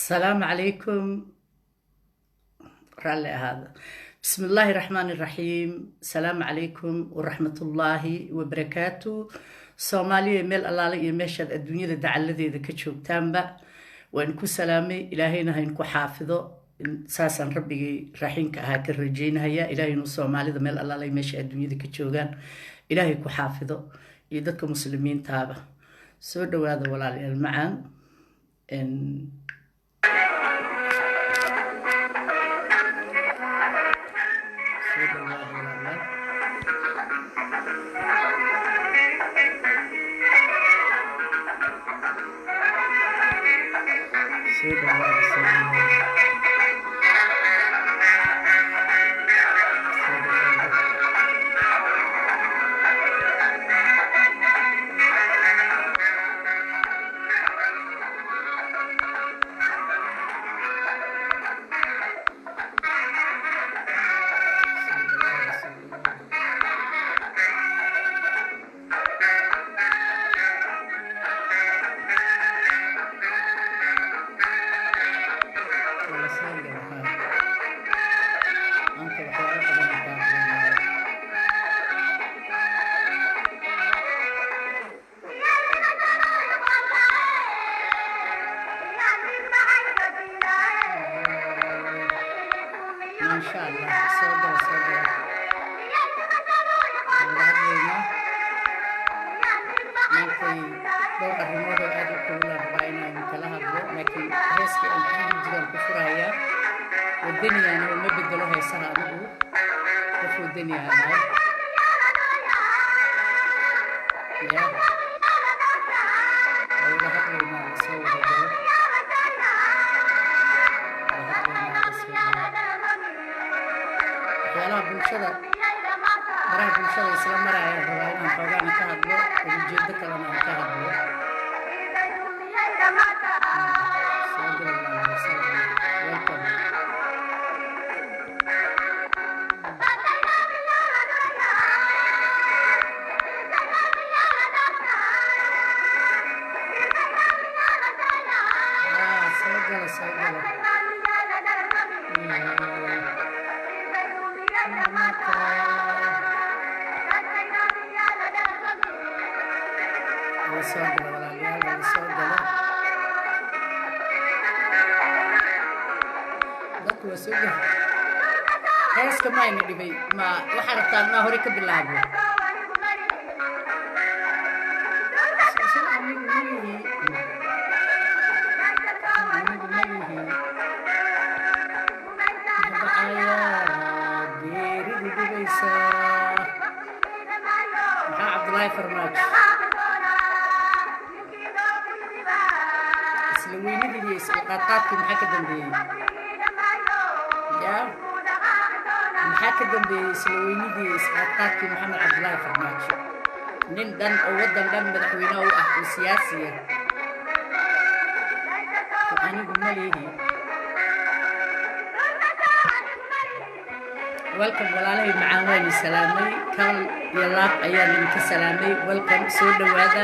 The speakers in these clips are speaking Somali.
Asalaamu calaykum, raalli ahaada. Bismi illaahi raxmaan iraxiim. Asalaamu calaykum waraxmatullaahi wabarakaatu. Soomaaliya, meel allaale iyo meeshaad adduunyada dacaladeeda ka joogtaanba waan ku salaamay. Ilaahayna hayn ku xaafido, saasaan Rabbigii raxiimka ahaa ka rajeynahaya. Ilahay inuu Soomaalida meel allaale meesha adduunyada ka joogaan Ilaahay ku xaafido iyo dadka Muslimiintaaba. Soo dhawaada, walaalayaal macaan. Soo dhawaada, walaalayaal. Soo dhawaada, soo dhawaada, soo dhawaada. Soo dhawaada, soo dhawaada. Waa la soo gala haa. Maanta waxyaalo badan aan ka hadlaynaa. Maasha Allah, soo gala, soo gala. Waxaan wada hadlaynaa maantay dhowr arrimood oo aad u kululaan rabaa inaan kala hadlo, laakiin heeskii aan ku jiraan ku furayaa. Wadaniyana uma bedelo heesaha, anigu qof wadani aan ahay. Ya waa wada hadlaynaa, la soo wada galo. Wada hadlaynaa, la soo galo. Waxyaalaha bulshada, baraha bulshada isla marayaan rabaa inaan xoogaana ka hadlo oo ujeedo kalena aan ka hadlo. Soo gala, walaalayaal, soo gala. Welcome. Ah, soo gala, soo gala. Wala soo gala, walaalayaal, wala soo galo. Dadku waa soo gala. Heeska mayna dhibay? Ma waxaa rabtaan maa hore ka bilaabo? Anigu ma yihi, anigu ma yihi dhacayaa geeridu dhibaysaa. Maxaa Cabdulaahi Farmaajo isla weynidii iyo isla qaadqaadkii maxaa ka dambeeyey? Ya maxaa ka dambeeyey isla weynidii iyo isqaadqaadkii Maxamed Cabdulaahi Farmaajo, nin dhan oo waddan dhan madaxweyne u ah oo siyaasiya? Anigu ma lihi. Welcome, walaalahay macaan, waan salaamay. Kal iyo laab ayaan idinka salaamay. Welcome, soo dhawaada.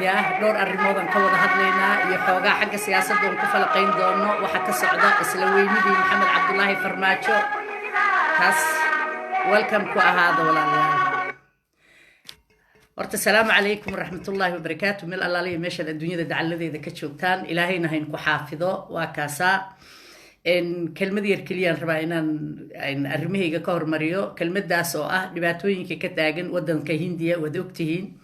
Yaa dhowr arrimoodaan ka wada hadlaynaa iyo xoogaa xagga siyaasadda oon ku falaqayn doono waxa ka socda isla weynidii Maxamed Cabdulaahi Farmaajo. Taas welcome ku ahaada, walaalayaal. Horta asalaamu calaykum waraxmatullaahi wabarakaatu. Meel allaaliya meeshaad adduunyada dacaladeeda ka joogtaan, Ilaahayna hayn ku xaafido. Waa kaasaa. Kelmad yar keliyaan rabaa inaan arrimahayga ka hormariyo, kelmadaas oo ah dhibaatooyinka ka taagan wadanka Hindiya. Waad ogtihiin,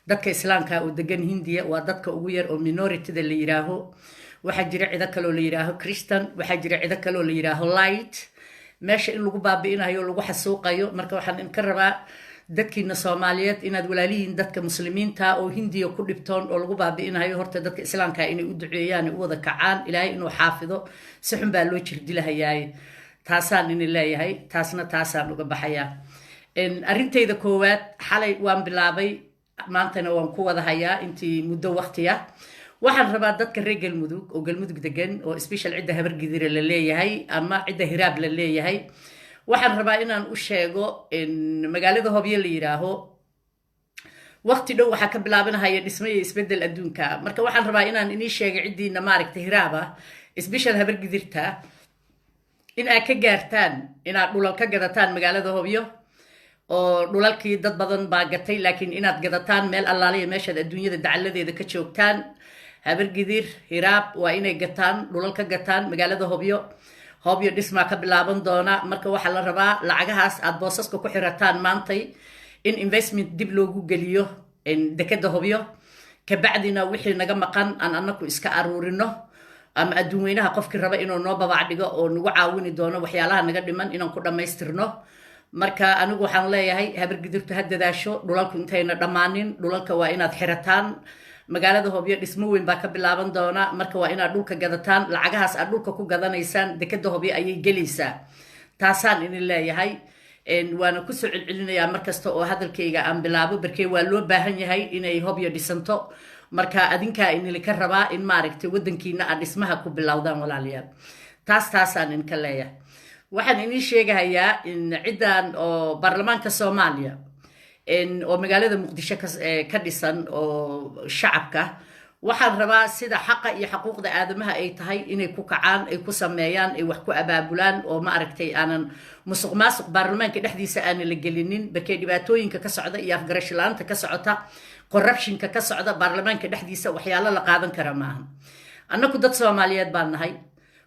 dadka Islaamka oo degan Hindiya waa dadka ugu yar oo minorityda la yiraaho. Waxaa jira cido kaloo la yiraaho Christian, waxaa jira cido kaloo la yiraaho light. Meesha in lagu baabi'inayo, lagu xasuuqayo. Marka waxaan ka rabaa dadkiina Soomaaliyeed inaad walaalihiin dadka Muslimiinta oo Hindiya ku dhibtoon oo lagu baabi'inayo, horta dadka Islaamka inay u duceeyaan, u wada kacaan, Ilaahay inuu xaafido. Si xun baa loo jirdilahayaaye. Taasaan ini leeyahay, taasna taasaan uga baxayaa. Arrintayda koowaad xalay waan bilaabay, maantana waan ku wada hayaa intii muddo waqtiya. Waxaan rabaa dadka reer Galmudug oo Galmudug degan, oo special cidda Habargidira la leeyahay ama cidda Hiraab la leeyahay, waxaan rabaa inaan u sheego magaalada Hobyo la yidhaaho. Waqti dhow waxaa ka bilaabanahaya dhismo iyo isbeddel adduunka. Marka waxaan rabaa inaan inii sheegay ciddiina maaragtay Hiraaba, isbishal Habargidirta, in aad ka gaartaan inaad dhulal ka gadataan magaalada Hobyo, oo dhulalkii dad badan baa gatay, laakiin inaad gadataan meel allaaliya meeshaad adduunyada dacaladeeda ka joogtaan. Habargidir Hiraab waa inay gataan, dhulal ka gataan magaalada Hobyo. Hobyo dhismaa ka bilaaban doona. Marka waxaa la rabaa lacagahaas aad boosaska ku xirataan maantay in investment dib loogu geliyo dekeda Hobyo, kabacdina wixii naga maqan aan anaku iska aruurino, ama adduun weynaha qofkii raba inuu noo babac dhigo oo nagu caawini doono waxyaalaha naga dhiman inaan ku dhammaystirno. Marka anigu waxaan leeyahay Habargidirtu ha dadaasho, dhulalku intayna dhammaanin dhulalka waa inaad xirataan. Magaalada Hobyo dhismo weyn baa ka bilaaban doona. Marka waa inaad dhulka gadataan. Lacagahaas aad dhulka ku gadanaysaan dekeda Hobyo ayay gelaysaa. Taasaan idin leeyahay, waana kusoo celcelinayaa markasta oo hadalkayga aan bilaabo, barkee waa loo baahan yahay inay Hobyo dhisanto. Marka adinkaa inilika rabaa in maaragtay wadankiina aad dhismaha ku bilowdaan, walaalayaal. Taasaan idinka leeyahay. Waxaan inii sheegahayaa in ciddan oo baarlamaanka Soomaaliya oo magaalada Muqdisho ka dhisan oo shacabka, waxaan rabaa sida xaqa iyo xaquuqda aadamaha ay tahay inay ku kacaan, ay ku sameeyaan, ay wax ku abaabulaan, oo ma aragtay aanan musuq maasuq baarlamaanka dhexdiisa aanan la gelinin, barkee dhibaatooyinka ka socda iyo afgarasho la-aanta ka socota, corruptionka ka socda baarlamaanka dhexdiisa, waxyaalo la qaadan kara maaha. Annaku dad Soomaaliyeed baan nahay.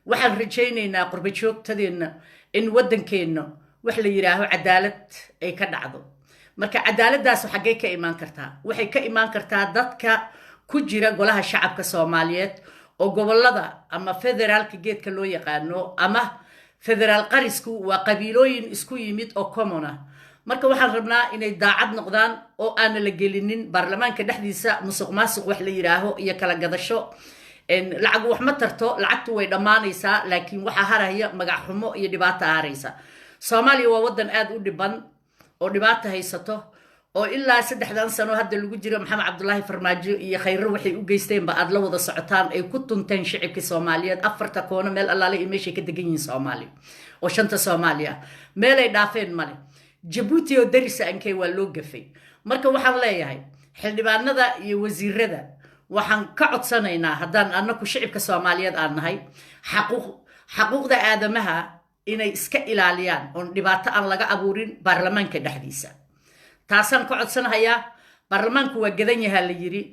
Waxaan rajaynaynaa qurba joogtadeenna in waddankeenna wax la yidhaaho cadaalad ay ka dhacdo. Marka cadaaladdaas xaggay ka imaan kartaa? Waxay ka imaan kartaa dadka ku jira golaha shacabka Soomaaliyeed oo gobolada ama federaalka geedka loo yaqaano ama federaal qarisku waa qabiilooyin isku yimid oo common ah. Marka waxaan rabnaa inay daacad noqdaan oo aana la gelinin baarlamaanka dhexdiisa musuq maasuq wax la yidhaaho iyo kala gadasho. Lacag wax ma tarto, lacagtu way dhammaanaysaa, laakiin waxaa haraya magac xumo iyo dhibaata haraysa. Soomaaliya waa waddan aad u dhiban oo dhibaata haysato, oo ilaa 3dan sano hadda lagu jiro Maxamed Cabdulaahi Farmaajo iyo Khayro waxay u geysteenba aad la wada socotaan, ay ku tunteen shicibkii Soomaaliyeed afarta koono, meel allaale iyo meeshay ka degan yihiin Soomaaliya oo shanta Soomaaliya meelay dhaafeen male. Jabuuti oo darisa ankey waa loo gafay. Marka waxaan leeyahay xildhibaanada iyo wasiirada, waxaan ka codsanaynaa haddaan annaku shicibka Soomaaliyeed aan nahay, xaquuqda aadamaha inay iska ilaaliyaan oon dhibaato aan laga abuurin baarlamaanka dhexdiisa. Taasaan ka codsanahayaa. Baarlamaanku waa gadan yahaa la yiri,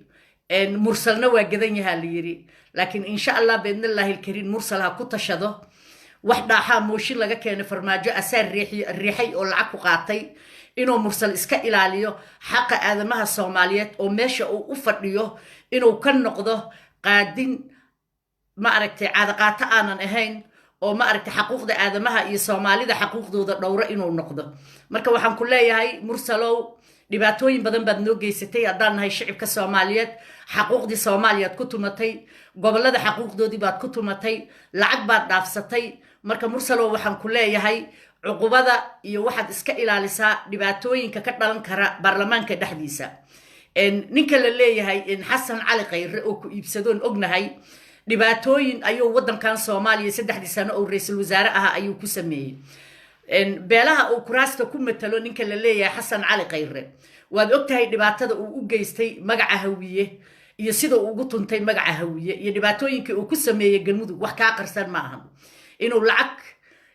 Mursalna waa gadan yahaa la yiri, laakiin insha Allah biidnillaahi alkariim Mursal ha ku tashado. Wax dhaaxaa mooshin laga keenay Farmaajo asaa riixay oo lacag ku qaatay, inuu Mursal iska ilaaliyo xaqa aadamaha Soomaaliyeed oo meesha uu u fadhiyo inuu ka noqdo qaadin, ma aragtay, caadaqaato aanan ahayn, oo ma aragtay xaquuqda aadamaha iyo Soomaalida xaquuqdooda dhowro inuu noqdo. Marka waxaan ku leeyahay Mursalow, dhibaatooyin badan baad noo geysatay haddaan nahay shicibka Soomaaliyeed. Xaquuqdii Soomaaliyaad ku tumatay, gobollada xaquuqdoodii baad ku tumatay, lacag baad dhaafsatay. Marka Mursalow, waxaan ku leeyahay cuqubada iyo waxaad iska ilaalisaa dhibaatooyinka ka dhalan kara baarlamaanka dhexdiisa. Ninka la leeyahay Xasan Cali Khayre oo ku iibsadoon ognahay, dhibaatooyin ayuu waddankan Soomaaliya 3dii sano oo ra-iisul wasaare ahaa ayuu ku sameeyey. Beelaha uu kuraasta ku matalo ninka la leeyahay Xasan Cali Khayre, waad ogtahay dhibaatada uu u geystay magaca Hawiye iyo sida uu ugu tuntay magaca Hawiye iyo dhibaatooyinkii uu ku sameeyey Galmudug. Wax kaa qarsan ma ahan inuu lacag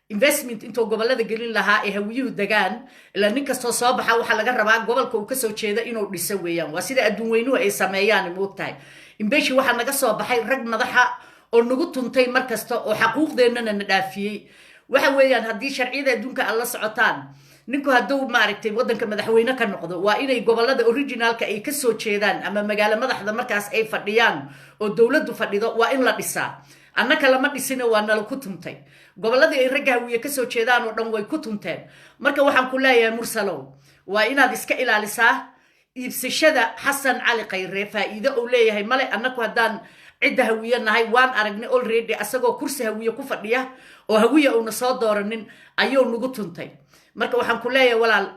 investment intuu gobolada gelin lahaa ee Hawiyuhu degaan. Ilaa nin kastoo soo baxa waxaa laga rabaa gobolka uu kasoo jeeda inuu dhiso weeyaan. Waa sida adduun weynuhu ay sameeyaan, moogtahay. Imbeshi waxaa naga soo baxay rag madaxa oo nagu tuntay mar kasta oo xaquuqdeennana na dhaafiyey. Waxa weeyaan, haddii sharciyada adduunka aad la socotaan, ninku hadduu maaragtay waddanka madaxweyne ka noqdo, waa inay gobolada originalka ay kasoo jeedaan ama magaalo madaxda markaas ay fadhiyaan oo dowladdu fadhido waa in la dhisaa. Annaka lama dhisina, waa nala ku tuntay. Gobolladii ay ragga Hawiye kasoo jeedaan oo dhan way ku tunteen. Marka waxaan ku leeyahay Mursalow, waa inaad iska ilaalisaa iibsashada Xasan Cali Khayre. Faa'iido uu leeyahay male. Annaku haddaan cidda Hawiye nahay waan aragnay already, asagoo kursi Hawiye ku fadhiya oo Hawiye uuna soo dooranin ayuu nagu tuntay. Marka waxaan ku leeyahay walaal,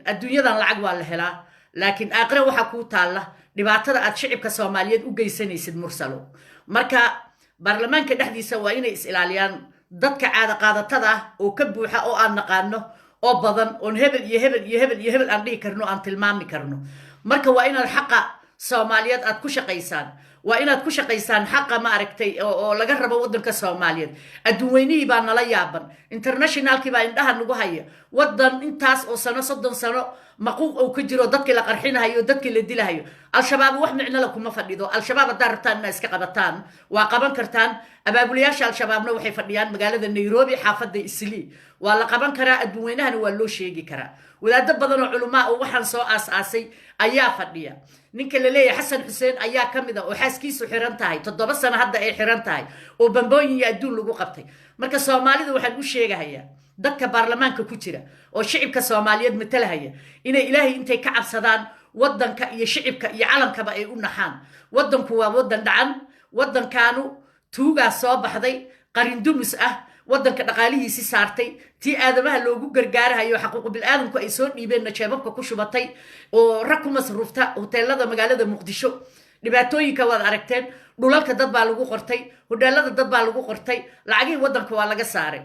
adduunyadan lacag waa la helaa, laakiin aakhire waxaa kuu taalla dhibaatada aad shicibka Soomaaliyeed u geysanaysid, Mursalo. Marka baarlamaanka dhexdiisa waa inay is ilaaliyaan dadka caada qaadatada ah oo ka buuxa oo aan naqaano oo badan, oon hebel iyo hebel iyo hebel iyo hebel aan dhihi karno, aan tilmaami karno. Marka waa inaad xaqa Soomaaliyeed aad ku shaqaysaan, waa inaad ku shaqaysaan xaqa, ma aragtay, oo laga rabo waddanka Soomaaliyeed. Adduun weynihii baa nala yaaban, internationalkii baa indhaha nagu haya. Waddan intaas oo sano, 30 sano maquuq uu ka jiro, dadkii la qarxinahayo, dadkii la dilahayo. Al-Shabaab wax micnala kuma fadhido. Al-Shabaab haddaad rabtaan inaad iska qabataan, waa qaban kartaan. Abaabulayaasha Al-Shabaabna waxay fadhiyaan magaalada Nairobi, xaafadda Islii. Waa la qaban karaa, adduun weynahana waa loo sheegi karaa. Wadaado badan oo culumaa oo waxaan soo aas-aasay ayaa fadhiya. Ninka la leeyahay Xasan Xuseen ayaa ka mid a, oo xaaskiisu xiran tahay, 7 sano hadda ay xiran tahay, oo bambooyin iyo adduun lagu qabtay. Marka Soomaalida waxaan u sheegahayaa, dadka baarlamaanka ku jira oo shicibka Soomaaliyeed matalahaya, inay Ilaahay intay ka cabsadaan waddanka iyo shicibka iyo calankaba ay u naxaan. Waddanku waa waddan dhacan. Waddankaanu tuugaa soo baxday, qarindumus ah, waddanka dhaqaalihiisi saartay, tii aadamaha loogu gargaarahayo, xaquuqu bil-aadamku ay soo dhiibeenna jeebabka ku shubatay, oo rag ku masruufta hoteelada magaalada Muqdisho. Dhibaatooyinka waad aragteen. Dhulalka dad baa lagu qortay, hodheelada dad baa lagu qortay, lacagihii waddanka waa laga saaray.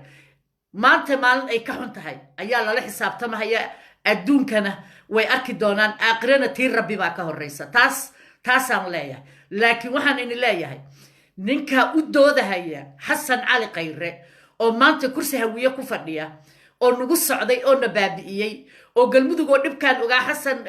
Maanta maalin ay ka xun tahay ayaa lala xisaabtamahaya, adduunkana way arki doonaan, aakhirana tii Rabbi baa ka horeysa. Taas taasaan leeyahay. Laakiin waxaan ini leeyahay, ninka u doodahaya Xasan Cali Khayre oo maanta kursi Hawiye ku fadhiya, oo nagu socday oo na baabi'iyey, oo Galmudug oo dhibkaan ogaa, Xasan,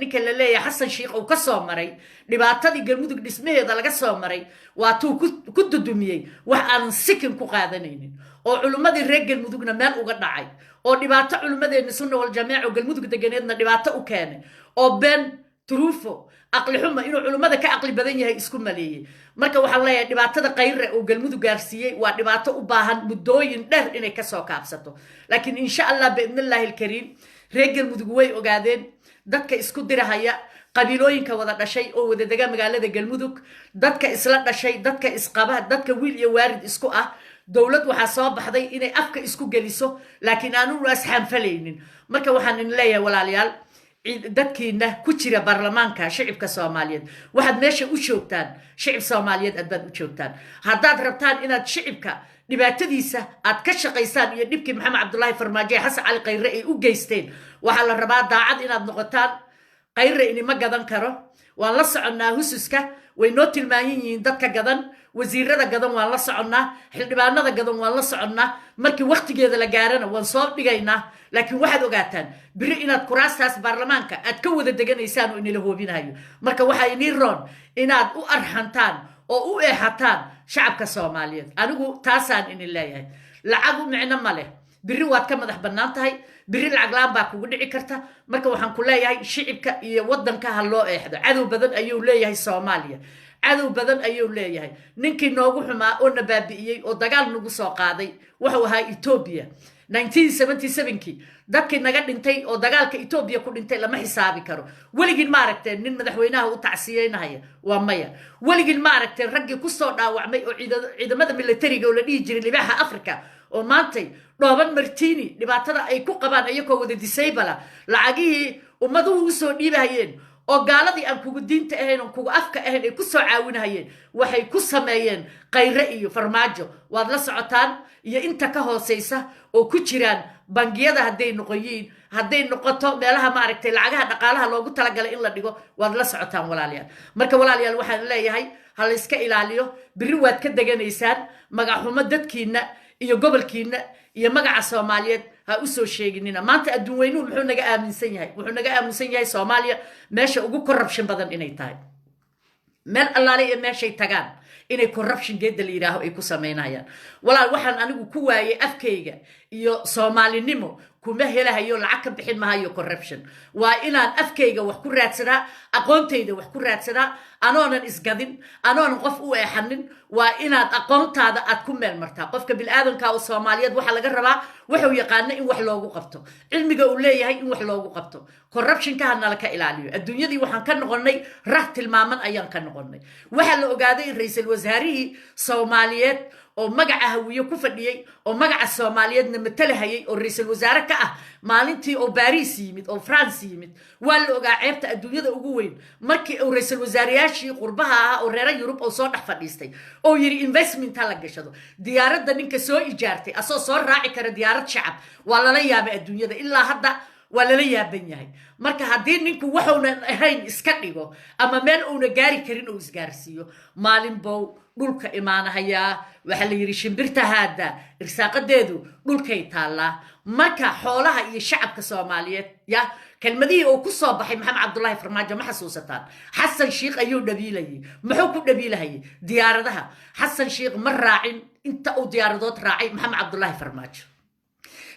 ninka la leeyahay Xasan Shiikh uu ka soo maray dhibaatadii Galmudug dhismaheeda laga soo maray, waatuu ku dudumiyey wax aanan sikin ku qaadanaynin, oo culummadii reer Galmudugna meel uga dhacay, oo dhibaato culummadeenni Sunna Waljamaaca oo Galmudug deganeedna dhibaato u keenay, oo been turuufo, aqli xuma, inuu culummada ka aqli badan yahay isku maleeyey. Marka waxaan leeyahay, dhibaatada Khayre oo Galmudug gaarsiiyey waa dhibaato u baahan muddooyin dheer inay kasoo kaabsato. Laakiin insha Allah, biidnillaahi alkariim, reer Galmudug way ogaadeen dadka isku dirahaya qabiilooyinka wada dhashay oo wada dega magaalada Galmudug, dadka isla dhashay, dadka isqaba, dadka wiil iyo waarid isku ah. Dowlad waxaa soo baxday inay afka isku geliso, laakiin aanu asxaanfalaynin. Marka waxaan in leeyahay, walaalayaal, dadkiina ku jira baarlamaanka shicibka Soomaaliyeed, waxaad meesha u joogtaan shicib Soomaaliyeed aad baad u joogtaan. Haddaad rabtaan inaad shicibka dhibaatadiisa aad ka shaqaysaan iyo dhibkii Maxamed Cabdulaahi Farmaajo ee Xasan Cali Khayre ay u geysteen, waxaa la rabaa daacad inaad noqotaan. Khayre inima gadan karo. Waan la soconnaa, hususka way noo tilmaaman yihiin. Dadka gadan, wasiirada gadan waan la soconnaa, xildhibaanada gadan waan la soconnaa. Markii waktigeeda la gaarana waan soo dhigaynaa. Laakiin waxaad ogaataan biri inaad kuraastaas baarlamaanka aad ka wada deganaysaan oo inila hoobinayo. Marka waxaa inii roon inaad u arxantaan oo u eexataan shacabka Soomaaliyeed. Anigu taasaan idin leeyahay. Lacagu micno ma leh. Biri waad ka madax bannaan tahay, biri lacag laan baa kugu dhici karta. Marka waxaan ku leeyahay, shicibka iyo waddanka ha loo eexdo. Cadow badan ayuu leeyahay Soomaaliya, cadow badan ayuu leeyahay. Ninkii noogu xumaa oo na baabi'iyey oo dagaal nagu soo qaaday wuxuu ahaa Etoobiya. 1977kii dadkii naga dhintay oo dagaalka Etoobiya ku dhintay lama xisaabi karo. Weligin ma aragteen nin madaxweynaha u tacsiyeynahaya? Waa maya. Weligin ma aragteen raggii kusoo dhaawacmay oo ciidamada militariga oo la dhihi jiray Libaaxa Africa, oo maantay dhooban martini, dhibaatada ay ku qabaan iyakoo wada disable? Lacagihii ummaduhu usoo dhiibahayeen oo gaaladii aan kugu diinta ahayn oon kugu afka ahayn ay kusoo caawinahayeen, waxay ku sameeyeen Khayre iyo Farmaajo waad la socotaan, iyo inta ka hooseysa oo ku jiraan bangiyada hadday noqoyiin, hadday noqoto meelaha, maaragtay, lacagaha dhaqaalaha loogu talagalay in la dhigo, waad la socotaan, walaalayaal. Marka walaalayaal, waxaan leeyahay, ha la iska ilaaliyo. Biri waad ka deganaysaan magaxumo dadkiina iyo gobolkiina iyo magaca Soomaaliyeed ha usoo sheeginina. Maanta adduun weynuhu muxuu naga aaminsan yahay? Wuxuu naga aaminsan yahay Soomaaliya meesha ugu corruption badan inay tahay. Meel allaale iyo meeshay tagaan inay corruption geedda la yidhaaho ay ku samaynayaan. Walaal, waxaan anigu ku waayay afkayga iyo Soomaalinimo kuma helahayo, lacag ka bixin mahayo corruption. Waa inaan afkayga wax ku raadsadaa, aqoontayda wax ku raadsadaa, anoonan isgadin, anoonan qof u eexanin. Waa inaad aqoontaada aad ku meel martaa. Qofka bilaadanka oo Soomaaliyeed waxaa laga rabaa wuxuu yaqaano in wax loogu qabto, cilmiga uu leeyahay in wax loogu qabto. Corruptionka ha nala ka ilaaliyo. Adduunyadii waxaan ka noqonnay rah tilmaaman ayaan ka noqonnay. Waxaa la ogaaday ra-iisul wasaarihii Soomaaliyeed oo magaca Hawiye ku fadhiyey, oo magaca Soomaaliyeedna matalahayay, oo ra-iisul wasaare ka ah, maalintii oo Baris yimid oo France yimid, waa la ogaa ceebta adduunyada ugu weyn markii uu ra-iisul wasaareyaashii qurbaha ahaa oo reera Yurub oo soo dhex fadhiistay oo yidhi investment ha la gashado. Diyaaradda ninka soo ijaartay asoo soo raaci kara diyaarad shacab, waa lala yaabay adduunyada. Ilaa hadda Waa lala yaaban yahay. Marka haddii ninku waxuunan ahayn iska dhigo ama meel uuna gaari karin uu isgaarsiiyo, maalin bow dhulka imaanahayaa. Waxaa la yidhi shimbirta haada irsaaqadeedu dhulkay taallaa. Marka xoolaha iyo shacabka Soomaaliyeed ya kelmadihii uu ku soo baxay Maxamed Cabdullaahi Farmaajo ma xasuusataan? Xasan Shiikh ayuu dhabiilayay. Muxuu ku dhabiilahayay? Diyaaradaha Xasan Shiikh ma raacin inta uu diyaaradood raacay Maxamed Cabdullaahi Farmaajo.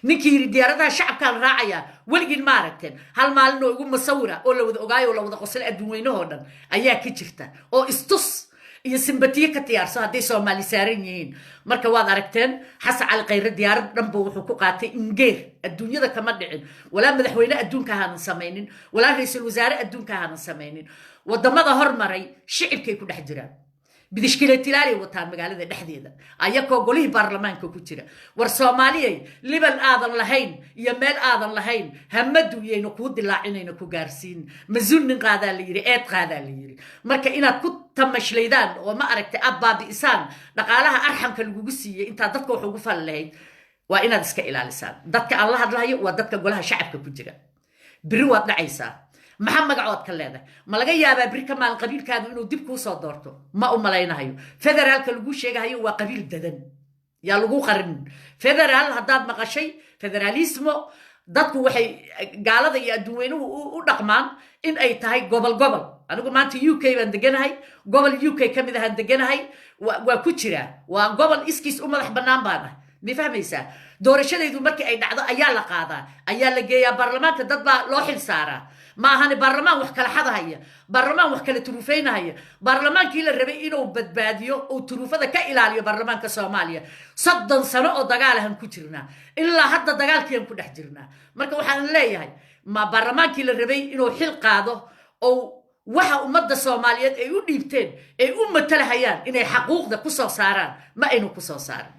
Ninkii yidhi diyaaradaha shacabkaan raacayaa, weligiin ma aragteen hal maalin oo igu masawira oo la wada ogaayo oo la wada qoslay adduun weynahoo dhan ayaa ka jirta oo istus iyo simbatiye ka diyaarso hadday Soomaali saaran yihiin? Marka waad aragteen, Xasan Cali Khayre diyaarad dhanba wuxuu ku qaatay ingeer. Adduunyada kama dhicin, walaa madaxweyne adduunka ahaanan samaynin, walaa ra-iisul wasaare adduunka ahaanan samaynin. Wadamada hormaray shicibkay ku dhex jiraan, bidishkiletilaalay wataan magaalada dhexdeeda ayakoo golihii baarlamaanka ku jira. War Soomaaliyay, liban aadan lahayn iyo meel aadan lahayn hamadu yayna kuu dilaacinayna ku gaarsiin. Masuul nin qaadaa la yidhi, eed qaadaa la yidhi. Marka inaad ku tamashlaydaan oo ma aragtay aad baabi'isaan dhaqaalaha arxamka lagugu siiyey intaad dadka wax ugu fali lahayd, waa inaad iska ilaalisaan. Dadka aan la hadlahayo waa dadka golaha shacabka ku jira. Beri waad dhacaysaa, maxaa magacood ka leedahay? Ma laga yaabaa beri ka maalin qabiilkaadu inuu dib kuu soo doorto? Ma u malaynahayo. Federaalka laguu sheegahayo waa qabiil dadan, yaa lagu qarinin. Federaal haddaad maqashay, federaalismo, dadku waxay gaalada iyo adduunweynuhu u dhaqmaan in ay tahay gobol gobol. Anigu maanta UK baan deganahay, gobol UK ka mid ahaan deganahay, waa ku jiraa, waa gobol iskiis u madax bannaan baan ah. Ma fahmaysaa? Doorashadaydu markii ay dhacdo ayaa la qaadaa, ayaa la geeyaa baarlamaanka, dad baa loo xil saaraa. Ma ahani baarlamaan wax kala xadahaya, baarlamaan wax kala turuufeynahaya. Baarlamaankii la rabay inuu badbaadiyo uu turuufada ka ilaaliyo baarlamaanka Soomaaliya, 30 sano oo dagaalahan ku jirnaa, ilaa hadda dagaalkiian ku dhex jirnaa. Marka waxaan leeyahay, ma baarlamaankii la rabay inuu xil qaado oo waxa ummadda Soomaaliyeed ay u dhiibteen ay u matalahayaan inay xaquuqda ku soo saaraan, ma aynu ku soo saarin?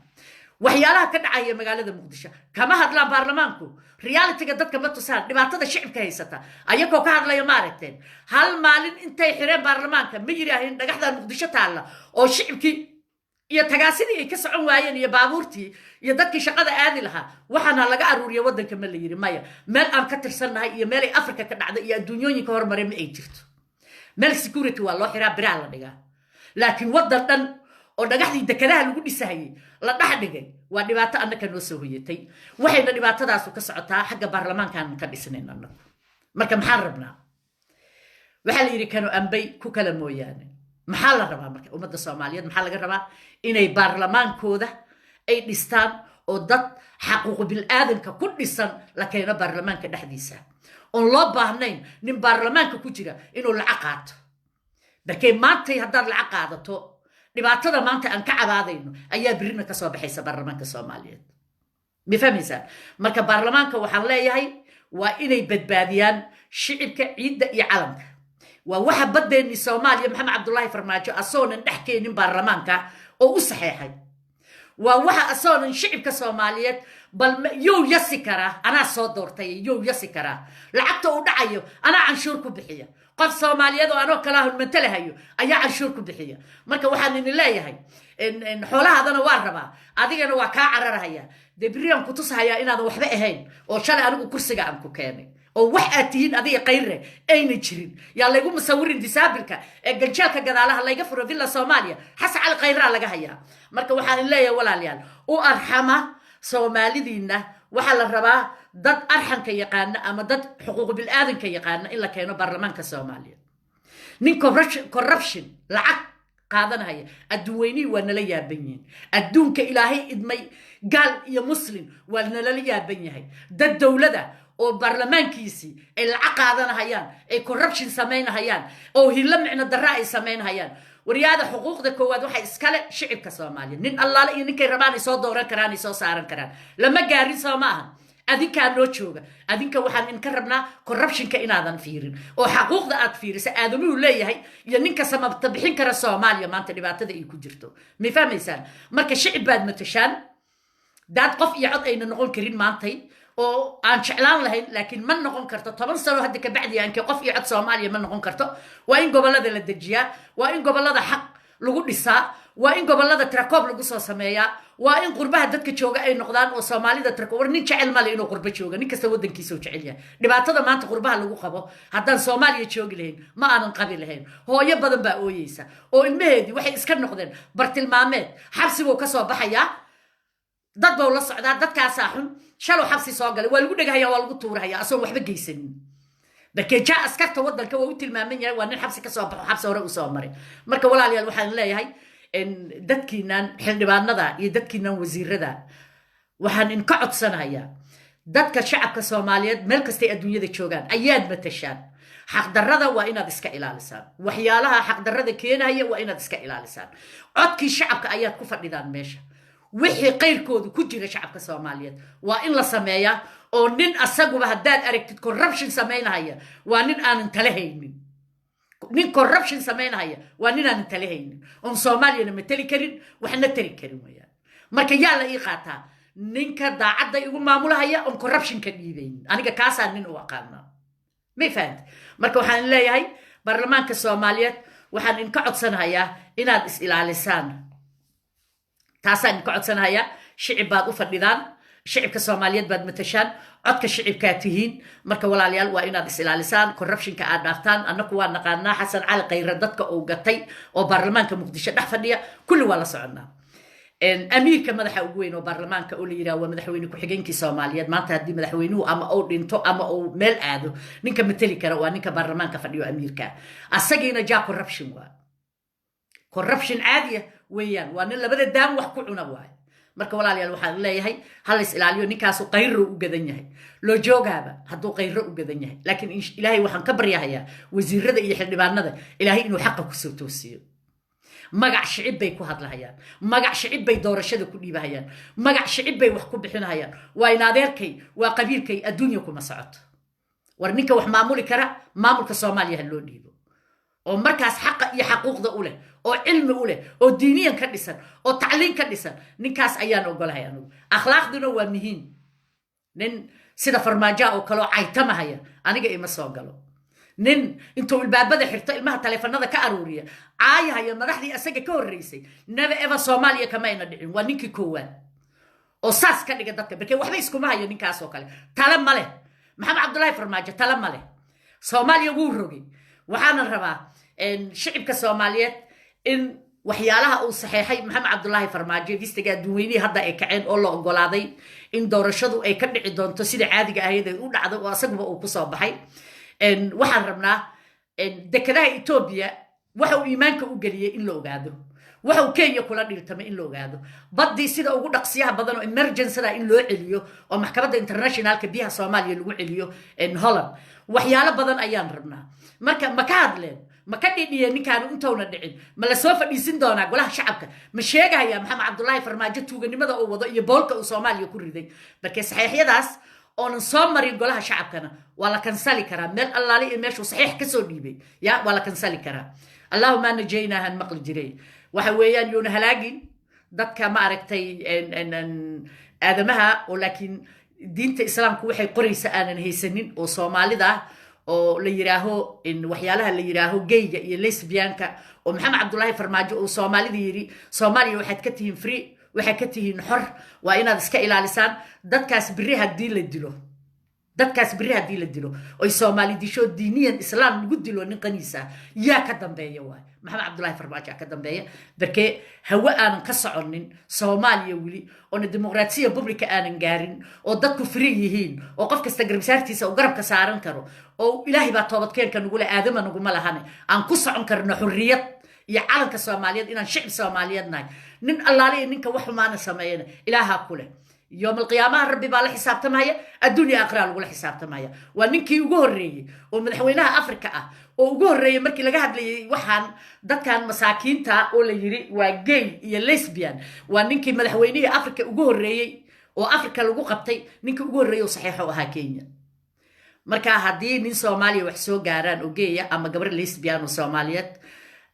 Waxyaalaha ka dhacaya magaalada Muqdisho kama hadlaan baarlamaanku, realityga dadka ma tusaan, dhibaatada shicibka haysata ayagoo ka hadlaya ma aragteen? Hal maalin intay xireen baarlamaanka ma yidhaahin dhagaxdan Muqdisho taalla oo shicibkii iyo tagaasidii ay ka socon waayeen iyo baabuurtii iyo dadkii shaqada aadi lahaa waxaana laga aruuriya waddanka, ma la yidhi? Maya. Meel aan ka tirsannahay iyo meelay Africa ka dhacda iyo adduunyooyinka hormaray ma ay jirto. Meel security waa loo xiraa, biraa la dhigaa, laakiin waddan dhan oo dhagaxdii dekadaha lagu dhisahayay la dhex dhigay waa dhibaato annaka noo soo hoyatay. Waxayna dhibaatadaasu ka socotaa xagga baarlamaankaan ka dhisnayn annagu. Marka maxaan rabnaa? Waxaa la yidhi kano ambay ku kala mooyaane. Maxaa la rabaa marka ummadda Soomaaliyeed? Maxaa laga rabaa? Inay baarlamaankooda ay dhistaan oo dad xaquuqu bil-aadanka ku dhisan la keeno baarlamaanka dhexdiisa, oon loo baahnayn nin baarlamaanka ku jira inuu lacag qaato. Barkay maantay haddaad lacag qaadato, dhibaatada maanta aan ka cabaadayno ayaa birina kasoo baxaysa baarlamaanka Soomaaliyeed. Ma fahmaysaan? Marka baarlamaanka waxaan leeyahay waa inay badbaadiyaan shicibka, ciidda iyo calanka. Waa waxa baddeenni Soomaaliya Maxamed Cabdullaahi Farmaajo asoonan dhex keenin baarlamaanka oo u saxeexay. Waa waxa asoonan shicibka Soomaaliyeed bal yow yasi karaa, anaa soo doortay, yow yasi karaa lacagta uu dhacayo, anaa canshuur ku bixiya, qof Soomaaliyeed oo anoo kalaa matalahayo ayaa canshuur ku bixiya. Marka waxaan idin leeyahay, xoolahaadana waa rabaa, adigana waa kaa cararahaya. Dee beriaan kutushayaa inaadan waxba ahayn oo shalay anigu kursiga aan ku keenay oo wax aad tihiin adiga Kayre ayna jirin. Yaa laygu musawirin disaabilka ee ganjeelka gadaalaha layga furo Villa Soomaaliya, Xasan Cali Khayraa laga hayaa. Marka waxaan leeyahay, walaalayaal, u arxama Soomaalidiinna. Waxaa la rabaa dad arxanka yaqaana ama dad xuquuq bil-aadanka yaqaana in la keeno baarlamaanka Soomaaliya. Nin corruption lacag qaadanaya, adduun weynihii waa nala yaaban yihiin. Adduunka Ilaahay idmay, gaal iyo Muslim, waa nalala yaaban yahay. Dad dowlada oo baarlamaankiisii ay lacag qaadanahayaan, ay corruption samaynahayaan oo hilo micno darra ay samaynahayaan. Waryaada, xuquuqda koowaad waxay iskale shicibka Soomaaliya. Nin allaale iyo ninkay rabaan ay soo dooran karaan, ay soo saaran karaan. Lama gaarin, soo ma aha? Adinkaa noo jooga. Adinka waxaan idinka rabnaa corruptionka inaadan fiirin oo xaquuqda aad fiirisa aadamuhu leeyahay iyo ninka samabta bixin kara Soomaaliya maanta dhibaatada ay ku jirto. May fahmaysaan? Marka shicib baad matashaan. Daad qof iyo cod ayna noqon karin maantay oo aan jeclaan lahayn, laakiin ma noqon karto 10 sano hadda kabacdi aankii qof iyo cod Soomaaliya ma noqon karto. Waa in gobollada la dejiyaa, waa in gobollada xaq lagu dhisaa, waa in gobolada tirakoob lagu soo sameeyaa, waa in qurbaha dadka jooga ay noqdaan oo Soomaalida tirakoob. War nin jecel male inuu qurbo jooga, nin kasta waddankiisa u jecel yahay. Dhibaatada maanta qurbaha lagu qabo, haddaan Soomaaliya joogi lahayn ma aanan qabi lahayn. Hooyo badan baa ooyeysa oo ilmaheedii waxay iska noqdeen bartilmaameed. Xabsibuu ka soo baxayaa, dad bau la socdaa, dadkaasaa xun. Shalow xabsi soo galay, waa lagu dhegahaya, waa lagu tuurahaya asoon waxba geysanin. Barkeejaa askarta waddanka waa u tilmaaman yahay, waa nin xabsi kasoo baxo, xabsi hore usoo maray. Marka walaalayaal, waxaan leeyahay dadkiinan xildhibaanada iyo dadkiinan wasiirada, waxaan inka codsanayaa dadka shacabka Soomaaliyeed meel kastay adduunyada joogaan ayaad matashaan. Xaqdarrada waa inaad iska ilaalisaan, waxyaalaha xaqdarrada keenaya waa inaad iska ilaalisaan. Codkii shacabka ayaad ku fadhidaan meesha. Wixii qayrkoodu ku jira shacabka Soomaaliyeed waa in la sameeyaa, oo nin asaguba haddaad aragtid corruption samaynahaya, waa nin aanan tala haynin. Nin corruption samaynahaya waa nin aanan tala haynin, oon Soomaaliyana mateli karin, waxna tari karin weyaan. Marka yaa la ii qaataa? Ninka daacadda igu maamulahaya, oon corruption ka dhiibaynin, aniga kaasaa nin u aqaanaa. May fahanta? Marka waxaan leeyahay baarlamaanka Soomaaliyeed, waxaan inka codsanahayaa inaad is ilaalisaan. Taasaan inka codsanahayaa. Shicib baad u fadhidaan, shicibka Soomaaliyeed baad matashaan, codka shicibkaa tihiin. Marka walaalayaal, waa inaad is ilaalisaan, corruptionka aad dhaaftaan. Annaku waa naqaanaa Xasan Cali Khayre dadka uu gatay oo baarlamaanka Muqdisho dhex fadhiya, kulli waa la soconnaa. Amiirka madaxa ugu weyn oo baarlamaanka oo la yidhaha waa madaxweyne ku-xigeenkii Soomaaliyeed. Maanta haddii madaxweynuhu ama uu dhinto ama uu meel aado, ninka mateli kara waa ninka baarlamaanka fadhiyo, amiirka. Asagiina ja corruption waa corruption caadiya weeyaan, waa nin labada daan wax ku cuna waay. Marka walaalayaal, waxaan leeyahay ha lays ilaaliyo. Ninkaasu Qayro u gadan yahay, loo joogaaba hadduu Qayro u gadan yahay. Laakiin Ilaahay waxaan ka baryahayaa wasiirada iyo xildhibaanada, Ilaahay inuu xaqa kusoo toosiyo. Magac shicib bay ku hadlahayaan, magac shicib bay doorashada ku dhiibahayaan, magac shicib bay wax ku bixinahayaan. Waa in adeerkay, waa qabiilkay, adduunya kuma socoto. War ninka wax maamuli kara maamulka Soomaaliya ha loo dhiibo, oo markaas xaqa iyo xaquuqda u leh, oo cilmi u leh, oo diiniyan ka dhisan, oo tacliin ka dhisan. Ninkaas ayaan ogolahay anugu. Akhlaaqduna waa muhiim. Nin sida Farmaajoa oo kaleo caytamahaya aniga ima soo galo. Nin intuu ilbaabada xirto ilmaha taleefanada ka aruuriya, caayahaya madaxdii asaga ka horreysay, never ever Soomaaliya kamayna dhicin. Waa ninkii koowaad oo saas ka dhiga dadka. Barkee waxba iskuma hayo ninkaas oo kale, tale ma leh. Maxamed Cabdullaahi Farmaajo tale ma leh, Soomaaliya wuu rogay. Waxaana rabaa shicibka Soomaaliyeed in waxyaalaha uu saxeexay Maxamed Cabdulaahi Farmaajo, vistaga adduunweynihii hadda ay kaceen oo la ogolaaday in doorashadu ay ka dhici doonto sida caadiga ahayd ay u dhacdo, oo asaguba uu kusoo baxay. Waxaan rabnaa dekedaha Etoobiya waxa uu iimaanka u geliyey in la ogaado, waxa uu Kenya kula dhiirtamay in la ogaado, baddii sida ugu dhaqsiyaha badan oo emergencyda in loo celiyo, oo maxkamadda internationalka biyaha Soomaaliya lagu celiyo Holland. Waxyaalo badan ayaan rabnaa. Marka ma ka hadleen? Ma ka dhidhiyeen ninkaanu intowna dhicin? Ma la soo fadhiisin doonaa golaha shacabka? Ma sheegaya Maxamed Cabdulaahi Farmaajo tuuganimada uu wado iyo boolka uu Soomaaliya ku riday? Markee saxiixyadaas oonan soo marin golaha shacabkana waa la kansali karaa. Meel allaali iyo meeshuu saxiix kasoo dhiibay ya waa la kansali karaa. Allahuma najaynaahan maqli jiray. Waxa weeyaan yuuna halaagin dadka, ma aragtay, aadamaha oo laakiin diinta Islaamku waxay qoraysa aanan haysanin, oo Soomaalida ah, oo la yiraaho waxyaalaha la yiraaho gayga iyo lesbianka, oo Maxamed Cabdulaahi Farmaajo uu Soomaalida yidhi Soomaaliya waxaad ka tihiin free, waxaad ka tihiin xor. Waa inaad iska ilaalisaan dadkaas. Biri haddii la dilo dadkaas, biri haddii la dilo oy Soomaali disho, diiniyan Islaam lagu dilo nin qaniisa, yaa ka dambeeya? Waay Maxamed Cabdulaahi Farmaajo ka dambeeya. Barkee hawe aanan ka soconin Soomaaliya weli, oona dimuqraasiya publica aanan gaarin, oo dadku free yihiin, oo qof kasta garbisaartiisa uu garabka saaran karo, oo Ilaahay baa toobadkeenka nagule, aadama naguma lahane, aan ku socon karno xurriyad iyo calanka Soomaaliyeed, inaan shicib Soomaaliyeed nahay. Nin allaale iyo ninka wax xumaana sameeyana Ilaahaa ku leh, yoomalqiyaamaha Rabbi baa la xisaabtamaya, adduunya aqraa lagula xisaabtamaya. Waa ninkii ugu horreeyey oo madaxweynaha Africa ah oo ugu horreeyey markii laga hadlayay waxaan dadkan masaakiinta oo la yiri waa gay iyo lesbian. Waa ninkii madaxweynihii Africa ugu horreeyey oo Africa lagu qabtay, ninkii ugu horreeyey oo saxiixo ahaa Kenya. Marka haddii nin Soomaaliya wax soo gaaraan oo geeya ama gabar lesbian oo Soomaaliyeed.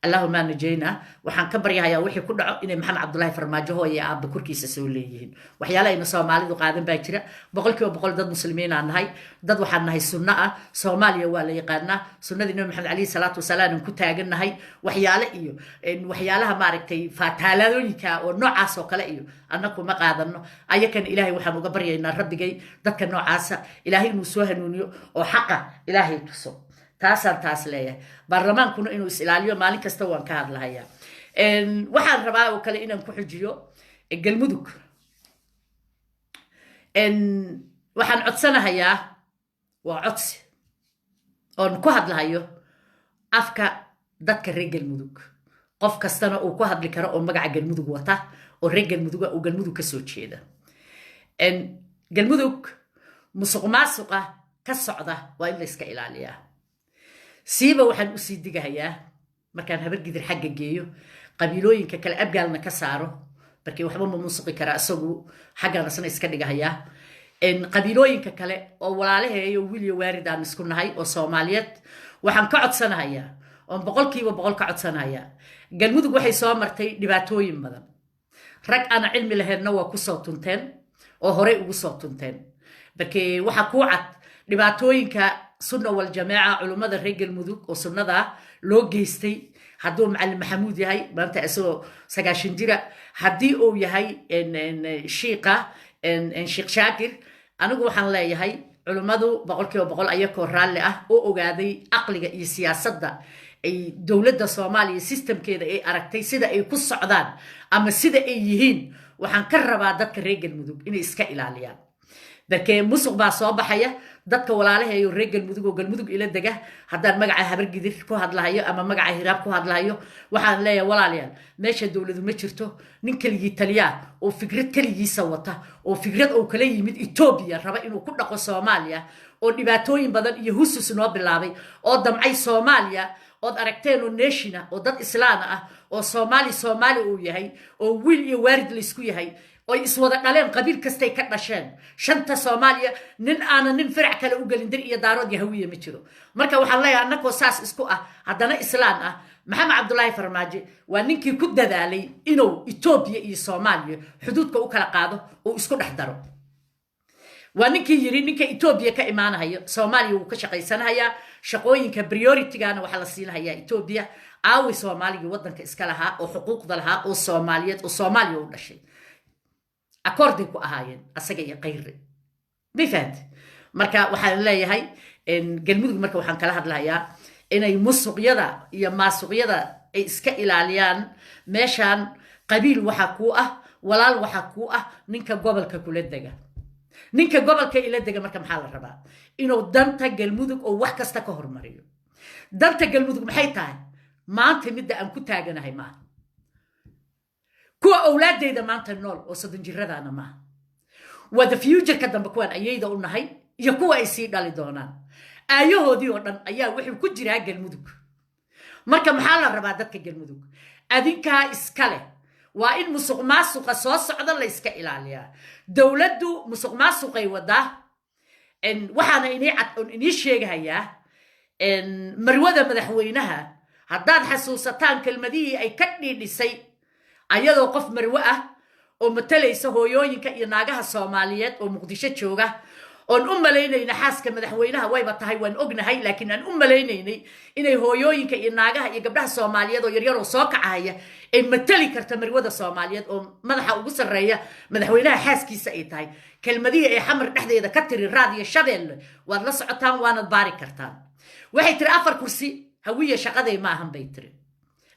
Allahuma najayna. Waxaan ka baryahayaa wixii ku dhaco inay Maxamed Cabdulaahi Farmaajo hooye aabba korkiisa soo leeyihiin. Waxyaala ayna Soomaalidu qaadan baa jira. 100% dad muslimiinaan nahay, dad waxaan nahay sunno ah. Soomaaliya waa la yaqaanaa, sunnadii Nabi Maxamed calayhi salaatu wasalaam aan ku taagan nahay. Waxyaale iyo waxyaalaha maaragtay faataaladooyinka oo noocaas oo kale iyo annaku ma qaadano. Ayakana Ilaahay waxaan uga baryaynaa, rabbigay dadka noocaasa Ilaahay inuu soo hanuuniyo oo xaqa Ilaahay tuso. Taasaan taas leeyahay. Baarlamaankuna inuu is ilaaliyo maalin kasta waan ka hadlahayaa. Waxaan rabaa oo kale inaan ku xujiyo Galmudug. Waxaan codsanahayaa, waa codsi oon ku hadlahayo afka dadka reer Galmudug, qof kastana uu ku hadli karo oo magaca Galmudug wata oo reer Galmuduga uu Galmudug ka soo jeeda. Galmudug musuq maasuqa ka socda waa in la iska ilaaliyaa. Siiba waxaan usii digahayaa markaan Habargidir xagga geeyo, qabiilooyinka kale Abgaalna ka saaro, markii waxba ma musuqi karaa isagu, xaggaan isna iska dhigahayaa. Qabiilooyinka kale oo walaalaheeyo wiilyo waarid aan isku nahay oo Soomaaliyeed, waxaan ka codsanahayaa oon 100% ka codsanahayaa, Galmudug waxay soo martay dhibaatooyin badan. Rag aana cilmi lahaydna waa kusoo tunteen oo horey ugu soo tunteen. Markii waxaa kuu cad dhibaatooyinka Sunna Waljamaaca, culummada reer Galmudug oo sunnada loo geystay, hadduu Macalin Maxamuud yahay maanta isagoo 90 jira, haddii uu yahay shiiqa Sheekh Shaakir. Anigu waxaan leeyahay culummadu 100% ayakoo raalli ah oo ogaaday aqliga iyo siyaasadda ay dowladda Soomaaliya systemkeeda ay aragtay sida ay ku socdaan ama sida ay yihiin, waxaan ka rabaa dadka reer Galmudug inay iska ilaaliyaan. Darkee musuq baa soo baxaya. Dadka walaalaheeyo reer Galmudug oo Galmudug ila dega, haddaan magaca Habargidir ku hadlahayo ama magaca Hiraab ku hadlahayo, waxaan leeyahay: walaalayaal, meesha dowladu ma jirto. Nin keligii taliyaa oo fikrad keligiisa wata oo fikrad uu kala yimid Etoobiya raba inuu ku dhaqo Soomaaliya, oo dhibaatooyin badan iyo husus noo bilaabay, oo damcay Soomaaliya ood aragteen oo nation-a oo dad islaana ah oo Soomaali Soomaali uu yahay oo wiil iyo waarid laysku yahay oy iswada dhaleen, qabiil kastay ka dhasheen shanta Soomaaliya, nin aanan nin firac kale u gelin, Dir iyo Daarood iyo Hawiye ma jiro. Marka waxaan leeyahay, annakoo saas isku ah haddana islaan ah, Maxamed Cabdulaahi Farmaajo waa ninkii ku dadaalay inuu Etoobiya iyo Soomaaliya xuduudka u kala qaado oo isku dhex daro. Waa ninkii yiri ninka Etoobiya ka imaanahayo Soomaaliya wuu ka shaqaysanahayaa, shaqooyinka prioritygana waxaa la siinahayaa Etoobiya. Aawi Soomaaligii waddanka iska lahaa oo xuquuqda lahaa oo Soomaaliyeed oo Soomaaliya u dhashay? Akoorday ku ahaayeen asaga iyo Kayre, may fahamte? Marka waxaan leeyahay Galmudug, marka waxaan kala hadlahayaa inay musuqyada iyo maasuqyada ay iska ilaaliyaan. Meeshaan qabiil waxaa kuu ah, walaal waxaa kuu ah ninka gobolka kula dega, ninka gobolka ila dega. Marka maxaa la rabaa? Inuu danta Galmudug oo wax kasta ka hormariyo. Danta Galmudug maxay tahay maanta? Midda aan ku taaganahay maaha, kuwa owlaadeyda maanta nool oo 30 jiradaana maaha. Waa the futureka dambe, kuwaan ayayda u nahay iyo kuwa ay sii dhali doonaan. Aayahoodii oo dhan ayaa wuxuu ku jiraa Galmudug. Marka maxaa la rabaa dadka Galmudug? Adinkaa iska leh. Waa in musuq maasuqa soo socda la iska ilaaliyaa. Dowladdu musuq maasuqay wadaa. Waxaana inii cad oon inii sheegahayaa, marwada madaxweynaha haddaad xasuusataan kelmadihii ay ka dhiidhisay, ayadoo qof marwe ah oo matalaysa hooyooyinka iyo naagaha Soomaaliyeed oo Muqdisho jooga, oon u malaynayna xaaska madaxweynaha wayba tahay, waan ognahay, laakiin aan u malaynaynay inay hooyooyinka iyo naagaha iyo gabdhaha Soomaaliyeed oo yaryar oo soo kacahaya ay matali karta marwada Soomaaliyeed oo madaxa ugu sarreeya madaxweynaha xaaskiisa ay tahay, kelmadihii ay Xamar dhexdeeda ka tiri Raadiyo Shabeelle waad la socotaan, waanad baari kartaan. Waxay tiri 4 kursi Hawiye shaqaday maahan bay tiri.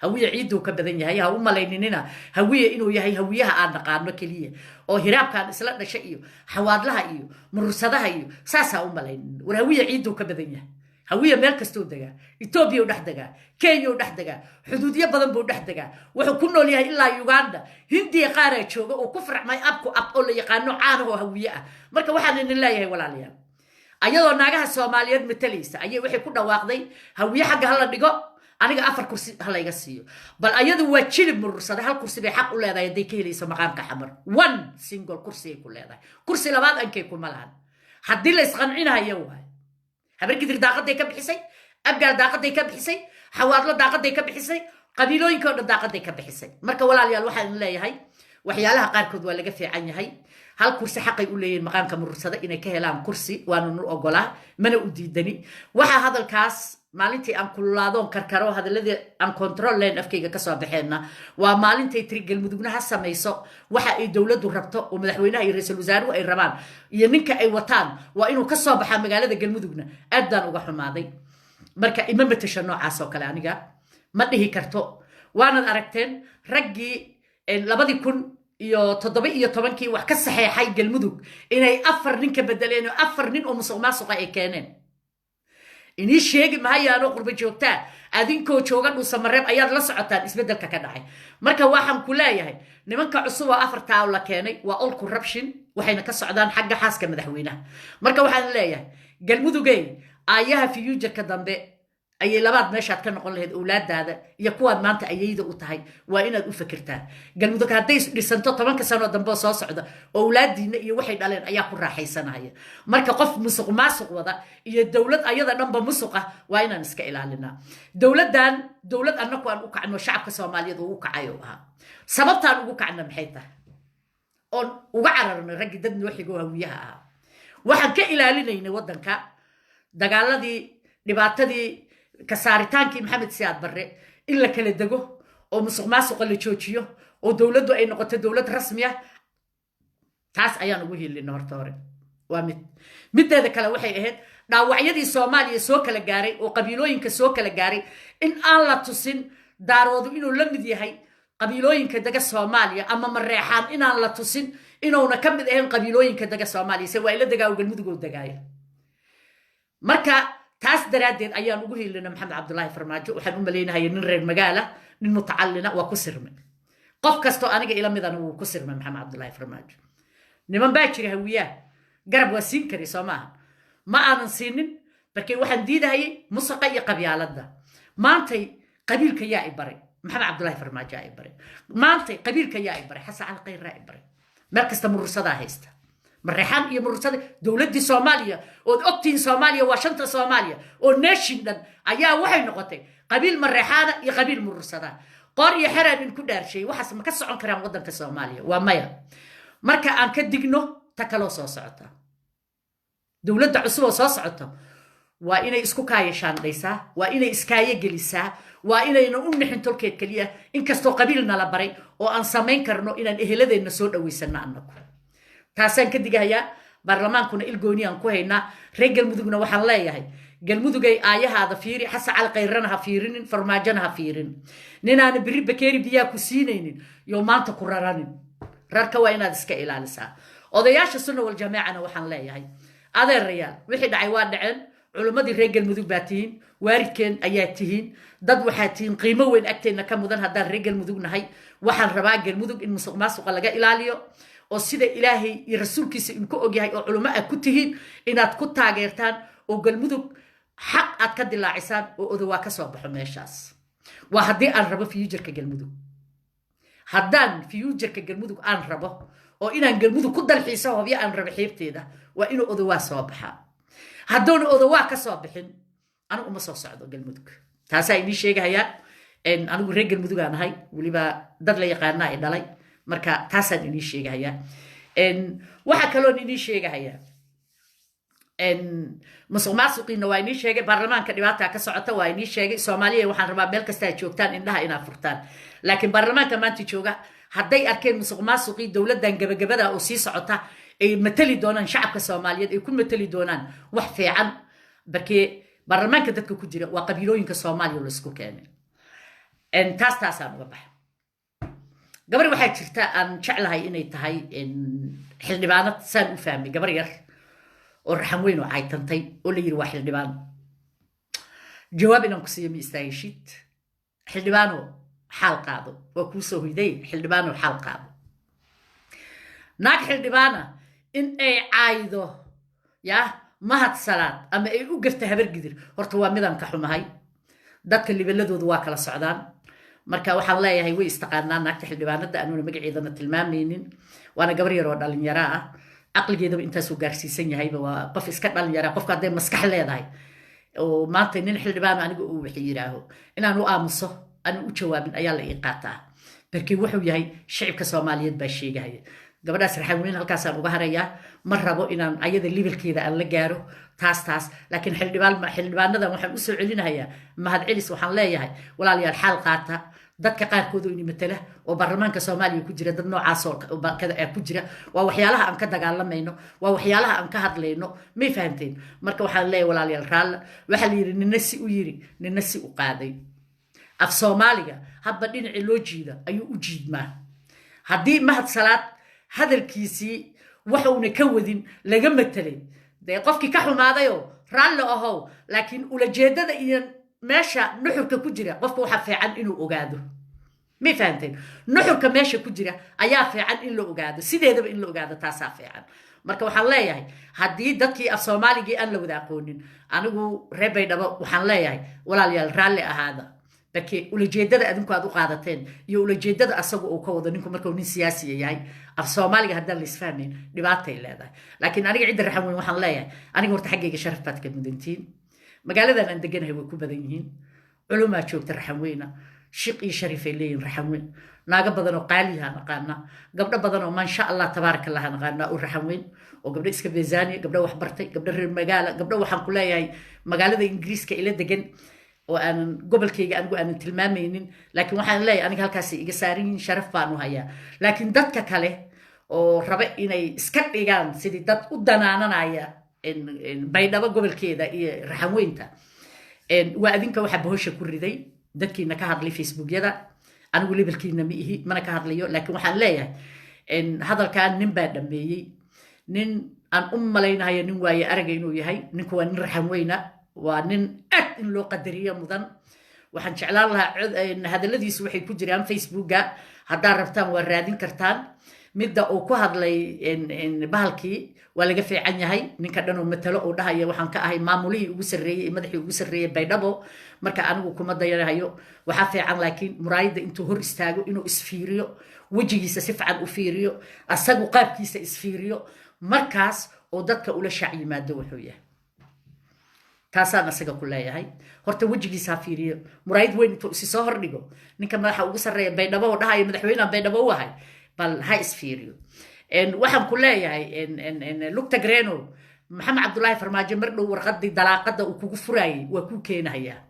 Hawiye ciidduu ka badan yahay. Ha u malayninina Hawiye inuu yahay Hawiyaha aan naqaano keliya oo Hiraabkaan isla dhasha iyo Xawaadlaha iyo Murursadaha iyo saas. Ha u malaynin. War Hawiye ciidduu ka badan yahay. Hawiye meel kastuu degaa, Etoobiya u dhex degaa, Kenya u dhex degaa, xuduudyo badan buu dhex degaa. Wuxuu ku nool yahay ilaa Uganda, Hindiya qaaraa jooga oo ku farcmay abku ab oo la yaqaano caanahoo Hawiye ah. Marka waxaan idin leeyahay, walaalayaal, ayadoo naagaha Soomaaliyeed matalaysa ayay waxay ku dhawaaqday Hawiye xagga hala dhigo, aniga 4 kursi ha layga siiyo. Bal ayadu waa jilib Murursada, hal kursi bay xaq u leedahay hadday ka helayso maqaamka Xamar. One single kursi ay ku leedahay, kursi labaad ankay kuma lahan. Haddii la isqancinayo waay. Habargidir daaqaday ka bixisay, Abgaal daaqaday ka bixisay, Xawaadlo daaqaday ka bixisay. Qabiilooyinka o dhan daaqaday ka bixisay. Marka walaalayaal, waxaan leeyahay, waxyaalaha qaarkood waa laga fiican yahay. Hal kursi xaqay u leeyihin maqaamka Murursada inay ka helaan kursi, waana nu ogolaa, mana u diidani. Waxaa hadalkaas maalintii aan kululaadoon karkaro, hadaladii aan control leen afkayga kasoo baxeenna, waa maalintay tiri Galmudugna ha samayso waxa ay dowladdu rabto oo madaxweynaha iyo ra-iisul wasaaruhu ay rabaan iyo ninka ay wataan waa inuu kasoo baxaa magaalada Galmudugna. Aad baan uga xumaaday. Marka ima matasha noocaas oo kale, aniga ma dhihi karto. Waanad aragteen raggii 2017-kii wax ka saxeexay Galmudug inay afar nin ka bedeleen oo afar nin oo musuq maasuqa ay keeneen. Inii sheegi mahayaanoo qurba joogtaa, adinkoo jooga Dhuusamareeb ayaad la socotaan isbeddelka ka dhacay. Marka waxaan ku leeyahay, nimanka cusub oo afartaa la keenay waa all corruption, waxayna ka socdaan xagga xaaska madaxweynaha. Marka waxaan leeyahay, Galmudugey, aayaha future-ka dambe ayay labaad meeshaad ka noqon lahayd owlaadaada iyo kuwaad maanta ayayda u tahay waa inaad u fikirtaa. Galmudug hadday dhisanto 10-ka sanoo dambe oo soo socda, owlaadiina iyo waxay dhaleen ayaa ku raaxaysanaya. Marka qof musuq maasuq wada iyo dowlad ayada dhanba musuqa waa inaan iska ilaalinaa. Dowladdan dowlad annaku aan u kacno, shacabka Soomaaliyeed uu u kacay oo ahaa. Sababtaan ugu kacna maxay tahay oon uga cararnay raggii dad noo xigoo Hawiyaha ahaa? Waxaan ka ilaalinaynay waddanka dagaaladii, dhibaatadii, ka saaritaankii Maxamed Siyaad Barre, in la kala dego oo musuq maasuqa la joojiyo oo dowladdu ay noqoto dowlad rasmi ah. Taas ayaan ugu hiilina horta hore, waa mid. Mideeda kale waxay ahayd dhaawacyadii Soomaaliya soo kala gaaray oo qabiilooyinka soo kala gaaray in aan la tusin Daaroodu inuu la mid yahay qabiilooyinka dega Soomaaliya, ama Mareexaan inaan la tusin inuuna ka mid ahayn qabiilooyinka dega Soomaaliya, se waa ila degaa oo Galmudugoo degaaya. Marka taas daraaddeed ayaan ugu hiilina Maxamed Cabdulaahi Farmaajo. Waxaan u malaynahaya nin reer magaala, nin mutacallina, waa ku sirmay. Qof kastoo aniga ila midana wuu ku sirmay Maxamed Cabdulaahi Farmaajo. Niman baa jira Hawiyaha, garab waa siin kari, soo maaha? Ma aanan siinin markay waxaan diidahayay musaqa iyo qabyaaladda. Maantay qabiilka yaa i baray? Maxamed Cabdulaahi Farmaajo aa i baray. Maantay qabiilka yaa i baray? Xasan Cali Khayraa i baray. Meel kasta Murursadaa haysta, Mareexaan iyo Murursada. Dowladdii Soomaaliya ood ogtihiin, Soomaaliya waa shanta Soomaaliya oo nation dhan, ayaa waxay noqotay qabiil Mareexaana iyo qabiil Murursadaa. Qoor iyo xeraan in ku dhaarshay, waxaas ma ka socon karaan waddanka Soomaaliya? Waa maya. Marka aan ka digno ta kaloo soo socota. Dowladda cusub oo soo socota waa inay isku kaayashaandhaysaa, waa inay iskaayo gelisaa, waa inayna u nixin tolkeed keliya, inkastoo qabiil nala baray oo aan samayn karno inaan eheladeenna soo dhaweysano annagu. Taasaan ka digahayaa. Baarlamaankuna ilgooni aan ku haynaa. Reer Galmudugna waxaan leeyahay, Galmudugay, aayahaada fiiri. Xasan Cali Khayrana ha fiirinin, Farmaajona ha fiirin. Ninaana biri bakeeri biyaa ku siinaynin yo maanta ku raranin, rarka waa inaad iska ilaalisaa. Odayaasha Sunna Waljamaacana waxaan leeyahay, adeerayaal, wixii dhacay waa dhaceen. Culimmadii reer Galmudug baa tihiin, waaridkeen ayaa tihiin, dad waxaa tihiin qiimo weyn agteenna ka mudan haddaan reer Galmudug nahay. Waxaan rabaa Galmudug in musuq maasuqa laga ilaaliyo oo sida Ilaahay iyo rasuulkiisa idinku ogyahay oo culimo aad ku tihiin inaad ku taageertaan oo Galmudug xaq aad ka dilaacisaan oo Odowaa ka soo baxo meeshaas. Waa haddii aan rabo future-ka Galmudug. Haddaan future-ka Galmudug aan rabo oo inaan Galmudug ku dalxiiso Hobyo aan rabo xiibteeda, waa inuu Odowaa soo baxaa. Hadduuna Odowaa ka soo bixin, anigu uma soo socdo Galmudug. Taasaa idiin sheegahayaa. Anigu reer Galmudug aan ahay, weliba dad la yaqaanaa i dhalay. Marka taasaan idiin sheegahayaa. Waxaa kaloon idiin sheegahayaa, musuq maasuqiina waa inii sheegay, baarlamaanka dhibaata ka socota waa inii sheegay. Soomaaliya waxaan rabaa meel kasta aad joogtaan indhaha inaad furtaan. Laakiin baarlamaanka maanta jooga hadday arkeen musuq maasuqii dowladdan gabagabada oo sii socota, ay matali doonaan shacabka Soomaaliyeed, ay ku matali doonaan wax fiican. Barkee baarlamaanka dadka ku jira waa qabiilooyinka Soomaaliya laisku keenay. Taas taasaan uga baxa. Gabar waxaa jirta aan jeclahay inay tahay xildhibaanad, saan u fahmay, gabar yar oo raxan weyn oo caytantay oo la yiri waa xildhibaan. Jawaab inaan ku siiyo ma istaagishid. Xildhibaano, xaal qaado, waa kuu soo hoyday. Xildhibaano, xaal qaado. Naag xildhibaana in ay caaydo ya Mahad Salaad ama ay u gafta Habargidir, horta waa midaan ka xumahay. Dadka libaladoodu waa kala socdaan. Marka waxaan leeyahay, way istaqaanaa naagta xildhibaanada, anuuna magaceedana tilmaamaynin, waana gabar yar oo dhalinyaro ah. Caqligeedaba intaasuu gaarsiisan yahayba, waa qof iska dhalinyara. Qofka hadday maskax leedahay oo maanta nin xildhibaano aniga uu wixi yidhaaho inaan u aamuso. aanan u jawaabin ayaa la ii qaataa. Barkii wuxuu yahay shicibka Soomaaliyeed baa sheegahaya. Gabadhaas Raxanweyn halkaasaan uga harayaa. Ma rabo inaan ayada level-keeda aan la gaaro taas, laakiin xildhibaanadan waxaan usoo celinahayaa mahad celis. Waxaan leeyahay, walaalayaal, xaal qaata. Dadka qaarkood oo ini matala oo baarlamaanka Soomaaliya ku jira, dad noocaas oo ku jira, waa waxyaalaha aan ka dagaalamayno, waa waxyaalaha aan ka hadlayno. May fahamteen? Marka waxaan leeyahay, walaalayaal, raalla. Waxaa la yidhi, nina si u yiri, nina si u qaaday. Af Soomaaliga hadba dhinacii loo jiida ayuu u jiidmaa. Haddii Mahad Salaad hadalkiisii waxuuna ka wadin laga matelay, dee qofkii ka xumaadayoo raalli ahow, laakiin ulajeedada iyo meesha nuxurka ku jira qofka waxaa fiican inuu ogaado. May fahamteen? Nuxurka meesha ku jira ayaa fiican in la ogaado, sideedaba in la ogaado taasaa fiican. Marka waxaan leeyahay, haddii dadkii af Soomaaligii aan la wada aqoonin, anigu reer Baydhabo waxaan leeyahay, walaalayaal, raalli ahaada. Laakiin ulajeedada adinku aad u qaadateen iyo ulajeedada asagu uu ka wado ninku markuu nin siyaasiya yahay, af Soomaaliga haddaan la isfahmayn dhibaatay leedahay. Laakiin aniga cidda Raxan Weyn waxaan leeyahay, aniga horta xaggayga sharaf baad ka mudantiin. Magaaladan aan deganahay way ku badan yihiin, culumaa joogta Raxan Weyna, shiq iyo sharifay leeyihin Raxan Weyn. Naago badan oo qaaliyaha naqaana, gabdho badan oo maasha Allah tabaaraka Allah naqaana oo Raxan Weyn, oo gabdho iska beesaaniya, gabdho wax bartay, gabdho reer magaala, gabdho waxaan ku leeyahay magaalada Ingiriiska ila degan oo aanan gobolkayga anigu aanan tilmaamaynin. Laakiin waxaan leeyahay, aniga halkaasay iga saaran yihiin, sharaf baanu hayaa. Laakiin dadka kale oo raba inay iska dhigaan sidii dad u danaananaya Baydhabo gobolkeeda iyo Raxanweynta, waa adinka waxaa bahosha ku riday dadkiina ka hadlay Facebookyada. Anigu level-kiina ma ihi, mana ka hadlayo, laakiin waxaan leeyahay, hadalkan nin baa dhameeyey, nin aan u malaynahayo nin waaye araga inuu yahay. Ninku waa nin Raxan Weyna, waa nin aad in loo qadariyo mudan. Waxaan jeclaan lahaa, hadalladiisu waxay ku jiraan Facebooka, haddaad rabtaan waa raadin kartaan. Midda uu ku hadlay bahalkii waa laga fiican yahay, ninka dhan oo matalo uu dhahaya waxaan ka ahay maamulihii ugu sarreeyey iyo madaxii ugu sarreeyey Baydhabo. Marka anigu kuma dayanahayo. Waxaa fiican laakiin muraayadda intuu hor istaago inuu isfiiriyo, wejigiisa si fiican u fiiriyo, asagu qaabkiisa isfiiriyo, markaas oo dadka ula shaac yimaado wuxuu yahay. Taasaan asaga ku leeyahay, horta wejigiisa ha fiiriyo, muraayad weyn intuu isi soo hordhigo. Ninka madaxa ugu sarreeya Baydhabo oo dhahaya madaxweynehan Baydhabo u ahay, bal ha isfiiriyo. Waxaan ku leeyahay Lugta Greno, Maxamed Cabdulaahi Farmaajo mar dhow warqadii dalaaqada uu kugu furaayey waa kuu keenahayaa.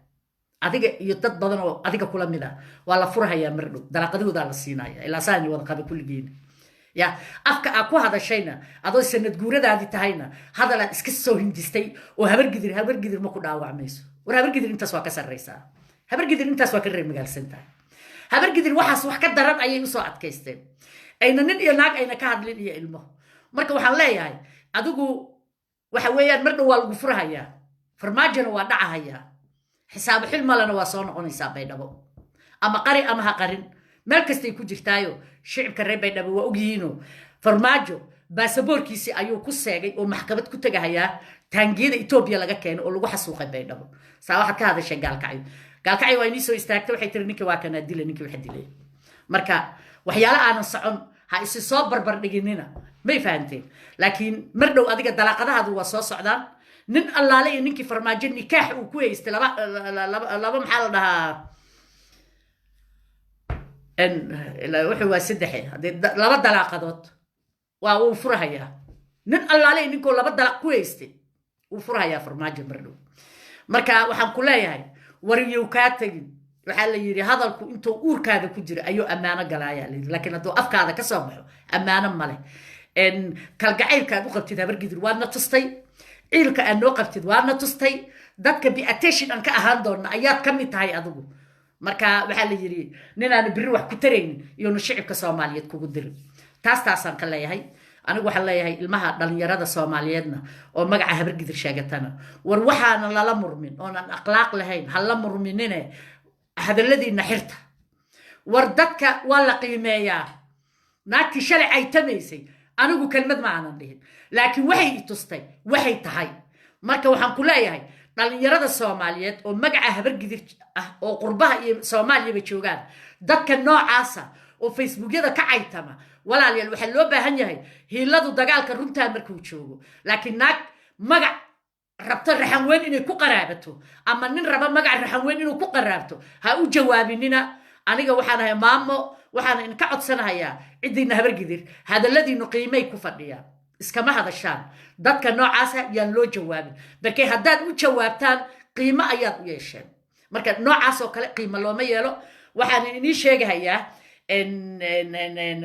Adiga iyo dad badan oo adiga kula mid ah waa la furahayaa mar dhow, dalaaqadahoodaa la siinaya ilaa saani wada qaba kulligiina. Ya afka aa ku hadashayna, adoo sanad guuradaadii tahayna, hadalaad iska soo hindistay oo Habargidir, Habargidir ma ku dhaawacmayso. War Habargidir intaas waa ka sarraysaa, Habargidir intaas waa ka reer magaalsantahay. Habargidir waxaas wax ka daran ayay usoo adkaysteen, ayna nin iyo naag ayna ka hadlin iyo ilmo. Marka waxaan leeyahay, adigu waxa weeyaan mar dhow waa lagu furahayaa, Farmaajona waa dhacahayaa, xisaabo xil malena waa soo noqonaysaa Baydhabo, ama qari ama ha qarin, meel kastay ku jirtaayo. Shicibka reer Baydhabo waa ogyihiino, Farmaajo baasaboorkiisii ayuu ku seegay oo maxkamad ku tegahayaa taangiyada Etoobiya laga keenay oo lagu xasuuqay Baydhabo. Saa waxaad ka hadashay Gaalkacyo, Gaalkacyo waa inii soo istaagtay, waxay tiri ninkii waa kanaa dila, ninkii waxa dilay. Marka waxyaalo aanan socon ha isi soo barbar dhiginina. May fahanteen? Laakiin mar dhow adiga dalaaqadahaadu waa soo socdaan. Nin allaale iyo ninkii Farmaajo nikaax uu ku haystay laba laba, maxaa la dhahaa, wuxuu waa saddexe, haddii laba dalaaqadood waa uu furahayaa. Nin allaale iyo ninkoo laba dalaaq ku haystay wuu furahayaa Farmaajo mar dhow. Marka waxaan ku leeyahay, wariyow kaa tegin. Waxaa la yidhi, hadalku intuu uurkaada ku jiro ayuu ammaano galaayaa la yidhi, laakiin hadduu afkaada ka soo baxo ammaano male. Kalgacaylka aad u qabtid Habargidir waadna tustay, ciilka aad noo qabtid waadna tustay. Dadka bi attention aan ka ahaan doonna ayaad ka mid tahay adigu. Marka waxaa la yidhi, ninaanu berri wax ku taraynin iyonu shicibka Soomaaliyeed kugu dirin. Taasaan ka leeyahay. Anigu waxaan leeyahay ilmaha dhalinyarada Soomaaliyeedna oo magaca Habargidir sheegatana, war waxaana lala murmin oonan akhlaaq lahayn ha la murminine, hadalladiina xirta. War dadka waa la qiimeeyaa. Naagtii shalay caytamaysay, anigu kelmad ma aanan dhihin, laakiin waxay i tustay waxay tahay. Marka waxaan ku leeyahay, dhalinyarada Soomaaliyeed oo magaca Habargidir ah oo qurbaha iyo Soomaaliyaba joogaan, dadka noocaasa oo Facebookyada ka caytama, walaalayaal, waxaa loo baahan yahay hiiladu dagaalka runtaa markuu joogo. Laakiin naag magac Rabto Raxanweyn inay ku qaraabato ama nin raba magaca Raxanweyn inuu ku qaraabto, ha u jawaabinina. Aniga waxaan ahay maamo, waxaan idinka codsanahayaa, ciddiina Habargidir, hadalladiinu qiimay ku fadhiyaan, iskama hadashaan. Dadka noocaasa yaan loo jawaabin. Markay haddaad u jawaabtaan, qiimo ayaad u yeesheen. Marka noocaas oo kale qiimo looma yeelo. Waxaan inii sheegahayaa,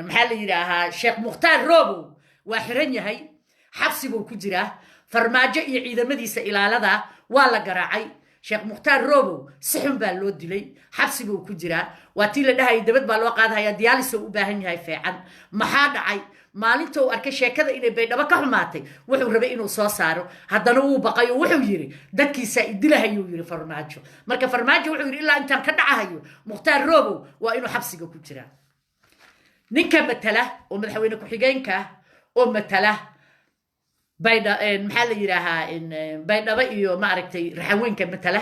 maxaa la yidhaahaa, Sheekh Mukhtaar Robow waa xiran yahay, xabsi buu ku jiraa. Farmaajo iyo ciidamadiisa ilaalada waa la garaacay. Sheekh Mukhtaar Robow si xun baa loo dilay, xabsi buu ku jiraa. Waa tii la dhahayay dabad baa loo qaadahaya, dialysis u baahan yahay feecan. Maxaa dhacay? Maalinta uu arkay sheekada inay Baydhabo ka xumaatay, wuxuu rabay inuu soo saaro, haddana wuu baqay oo wuxuu yidhi dadkiisaa idilahayuu yidhi Farmaajo. Marka Farmaajo wuxuu yidhi ilaa intaan ka dhacahayo, Mukhtaar Robow waa inuu xabsiga ku jiraa. Ninka matala oo madaxweyne ku-xigeenka oo matala Baydha, maxaa la yidhaahaa, Baydhabo iyo maaragtay Raxanweynka matala,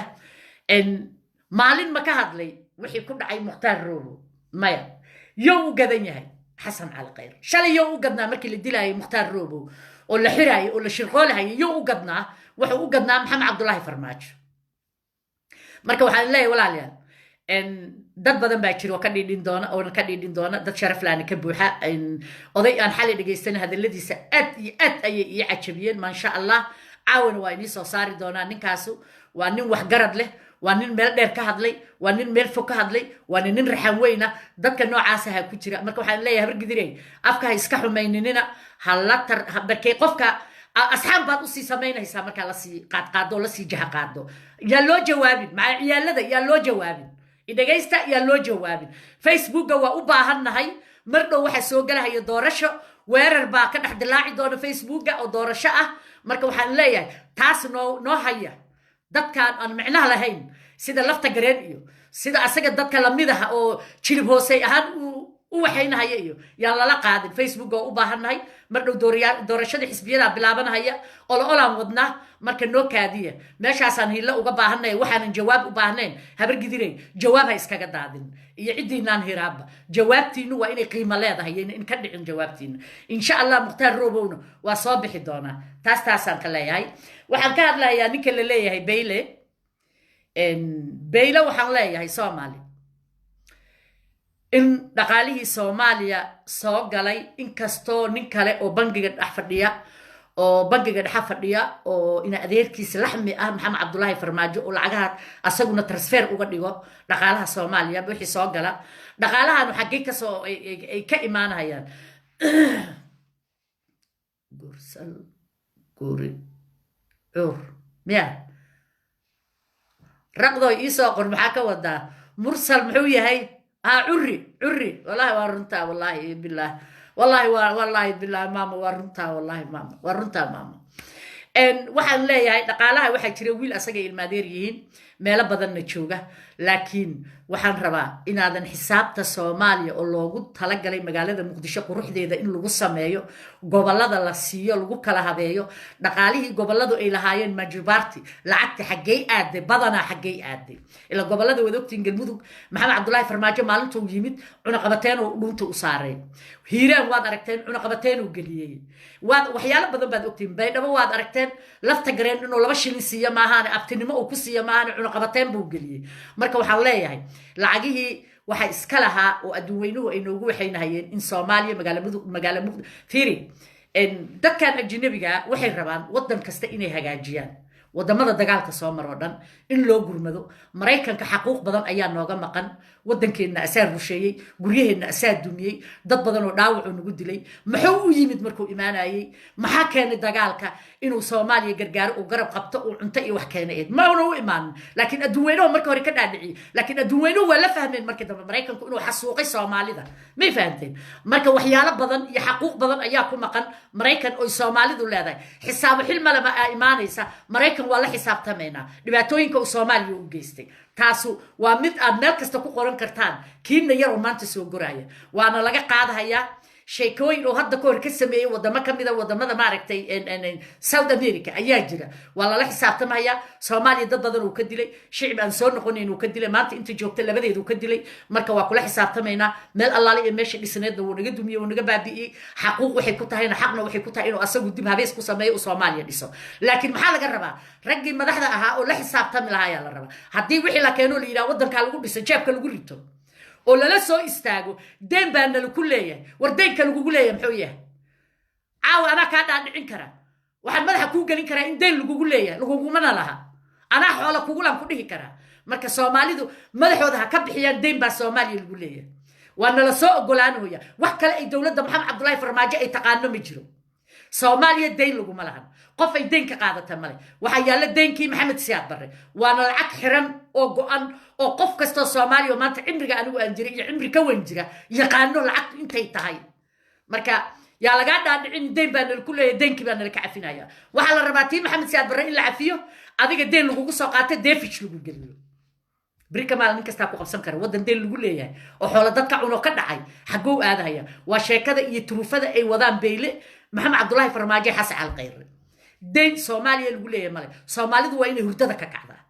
maalin ma ka hadlay wixii ku dhacay Mukhtaar Robow? Maya. Yow u gadan yahay Xasan Cali Khayr? Shalay yow u gadnaa markii la dilaayay Mukhtaar Robow oo la xiraayay oo la shirqoolahayay? Yow u gadnaa? Wuxuu u gadnaa Maxamed Cabdullaahi Farmaajo. Marka waxaan leeyahay, walaalayaal, dad badan baa jira oo ka dhiidhin doona, oona ka dhiidhin doona, dad sharaf laani ka buuxa. Oday aan xalay dhegaysan, hadalladiisa aad iyo aad ayay ii cajabiyeen, maasha Allah. Caawana waa inii soo saari doonaa. Ninkaasu waa nin waxgarad leh, waa nin meel dheer ka hadlay, waa nin meel fog ka hadlay, waa nin Raxan weyna. Dadka noocaasa ha ku jira. Marka waxaan leeyahay, Habargidirey, afka ha iska xumayninina, ha la tar barkay. Qofka asxaab baad usii samaynaysaa markaa lasii qaadqaado, lasii jaha qaado. Yaa loo jawaabin maca ciyaalada, yaa loo jawaabin. Idhegaysta, yaa loo jawaabin. Facebooka waa u baahannahay. Mar dhow waxaa soo gelahaya doorasho, weerar baa ka dhex dilaaci doona Facebooka oo doorasho ah. Marka waxaan leeyahay, taas noo haya. Dadkaan aan micnaha lahayn sida Lafta Gareen iyo sida asaga dadka lamidaha oo jilib hoosey ahaan u waxaynahaya iyo yaan lala qaadin. Facebook oo u baahannahay. Mar dhow doorashada xisbiyadaa bilaabanahaya, olo olaan wadnaa. Marka noo kaadiya, meeshaasaan hilo uga baahanay. Waxaanan jawaab u baahnayn, Habargidirey, jawaab ha iskaga daadin iyo ciddiinaan hiraaba. Jawaabtiinu waa inay qiimo leedahay, yayna in ka dhicin jawaabtiina, insha Allah. Mukhtaar Robowna waa soo bixi doonaa. Taas taasaan ka leeyahay. Waxaan ka hadlayaa ninka la leeyahay Bayle. Bayle waxaan leeyahay, Soomaali in dhaqaalihii Soomaaliya soo galay, inkastoo nin kale oo bangiga dhex fadhiya, oo bangiga dhexa fadhiya, oo ina adeerkiisa laxmi ah Maxamed Cabdullaahi Farmaajo, oo lacagaha asaguna transfer uga dhigo dhaqaalaha Soomaaliya wixii soo gala. Dhaqaalahanu xaggee kasoo ay ka imaanayaan? Gursal guri cuur miya? Raqdoy iisoo qor, maxaa ka wadaa? Mursal muxuu yahay? Ha, curi curi. Wallahi waa runtaa, wallahi bilah, wallahi waa, wallahi bilah, maama, waa runtaa, wallahi maama, waa runtaa maama. Waxaan leeyahay, dhaqaalaha waxaa jira wiil asagay ilmaadeer yihiin, meelo badanna jooga. Laakiin waxaan rabaa inaadan xisaabta Soomaaliya oo loogu talagalay magaalada Muqdisho quruxdeeda in lagu sameeyo, gobolada la siiyo, lagu kala habeeyo dhaqaalihii goboladu ay lahaayeen, majubaarti lacagta xaggey aaday? Badanaa xaggey aaday? Ilaa gobolada waad ogtiin. Galmudug Maxamed Cabdullaahi Farmaajo maalintuu yimid cunaqabateen oo dhuunta u saaray. Hiiraan waad aragteen, cunaqabateen uu geliyey. Waad waxyaalo badan baad ogtiin. Baydhabo waad aragteen, Lafta Gareen inuu 2 shilin siiyo maahaane, abtinimo uu ku siiyo maahaane, cunaqabateen buu geliyey. Marka waxaan leeyahay, lacagihii waxaa iska lahaa oo adduun weynuhu ay noogu waxaynahayeen in Soomaaliya magaala Muqd fiiri. Dadkan ajnabiga waxay rabaan waddan kasta inay hagaajiyaan, wadamada dagaalka soo maroo dhan in loo gurmado. Maraykanka xaquuq badan ayaa nooga maqan. Waddankeenna asaa rusheeyey, guryaheenna asaa dumiyey, dad badan oo dhaawacuu nagu dilay. Muxuu u yimid markuu imaanayey? Maxaa keenay dagaalka? Inuu Soomaaliya gargaaro, uu garab qabto, uu cunto iyo wax keenay eed mauna u imaanin. Laakiin adduunweynuhu marka hore ka dhaadhiciyey, laakiin adduunweynuhu waa la fahmeen markii dambe Maraykanku inuu xasuuqay Soomaalida. May fahamteen? Marka waxyaalo badan iyo xaquuq badan ayaa ku maqan Maraykan oy Soomaalidu leedahay. Xisaabo xilmalama aa imaanaysa. Maraykan waa la xisaabtamaynaa dhibaatooyinka uu Soomaaliya u geystay. Taasu waa mid aad meel kasta ku qoran kartaan. Kiina yaroo maanta soo goraya waana laga qaadahayaa. Sheekooyin oo hadda kahor ka sameeyey wadamo ka mida wadamada, maaragtay, South America ayaa jira. Waa lala xisaabtamaya. Soomaaliya dad badan uu ka dilay, shicib aan soo noqonayn uu ka dilay, maanta inta joogta labadeeda uu ka dilay. Marka waa kula xisaabtamaynaa. Meel allaale iyo meesha dhisneedna wuu naga dumiyey, wuu naga baabi'iyey. Xaquuq waxay ku tahayna, xaqna waxay ku tahay inuu asagu dib habees ku sameeyo, uu Soomaaliya dhiso. Laakiin maxaa laga rabaa? Raggii madaxda ahaa oo la xisaabtami lahaa ayaa la rabaa. Haddii wixii la keeno, la yidhaha waddankaa lagu dhiso, jeebka lagu rito oo lala soo istaago, deen baa nalaku leeyahay. War deenka lagugu leeyahay muxuu yahay? Caawa anaa kaa dhaadhicin kara, waxaan madaxa kuu gelin karaa in deen lagugu leeyahay, lagugumana laha. Anaa xoola kugulaan ku dhihi karaa. Marka Soomaalidu madaxooda ha ka bixiyaan deen baa Soomaaliya lagu leeyahay. Waa nala soo ogolaanaya. Wax kale ay dowladda Maxamed Cabdullaahi Farmaajo ay taqaano ma jiro. Soomaaliya dayn laguma lahan, qof ay dayn ka qaadata male. Waxaa yaalla daynkii Maxamed Siyaad Barre, waana lacag xiran oo go-an oo qof kastoo Soomaaliya oo maanta cimriga anigu aan jiray iyo cimri ka weyn jira yaqaano lacagtu intay tahay. Marka yaa lagaa dhaadhicin dayn baa nala ku leeyahay, daynkii baa nala ka cafinaya. Waxaa la rabaa tii Maxamed Siyaad Barre in la cafiyo, adiga dayn lagugu soo qaato, deefij lagu geliyo. Beri kamaal nin kastaa ku qabsan kara. Waddan dayn lagu leeyahay oo xoolo dadka cuno ka dhacay, xagow aadahaya? Waa sheekada iyo turufada ay wadaan Beyle, Maxamed Cabdullaahi Farmaajo, Xasan Calkhayre. Dayn Soomaaliya lagu leeyahay male. Soomaalidu waa inay hurdada ka kacdaa.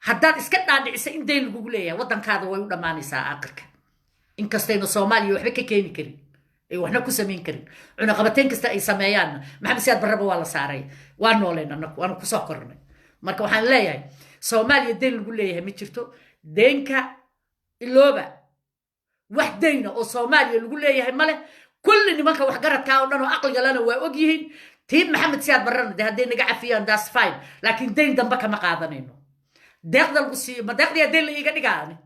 Haddaad iska dhaadhicisa in dayn lagugu leeyahay, waddankaada way u dhammaanaysaa aakhirka. Inkastaynu Soomaaliya waxba ka keeni karin, ay waxna ku samayn karin, cunaqabateyn kasta ay sameeyaanna, Maxamed Siyaad Barraba waa la saaray, waa nooleen annagu, waanu kusoo kornay. Marka waxaan leeyahay, Soomaaliya dayn lagu leeyahay ma jirto. Deynka ilooba, wax dayna oo Soomaaliya lagu leeyahay male. Kulli nimanka waxgaradkaa oo dhan oo aqliga lana waa og yihiin. Tii Maxamed Siyaad Barrana de hadday naga cafiyaan, that's fine, laakiin dayn dambe kama qaadanayno. Deeqda lagu siiyo, ma deeqdiyaa dayn la iiga dhigaani?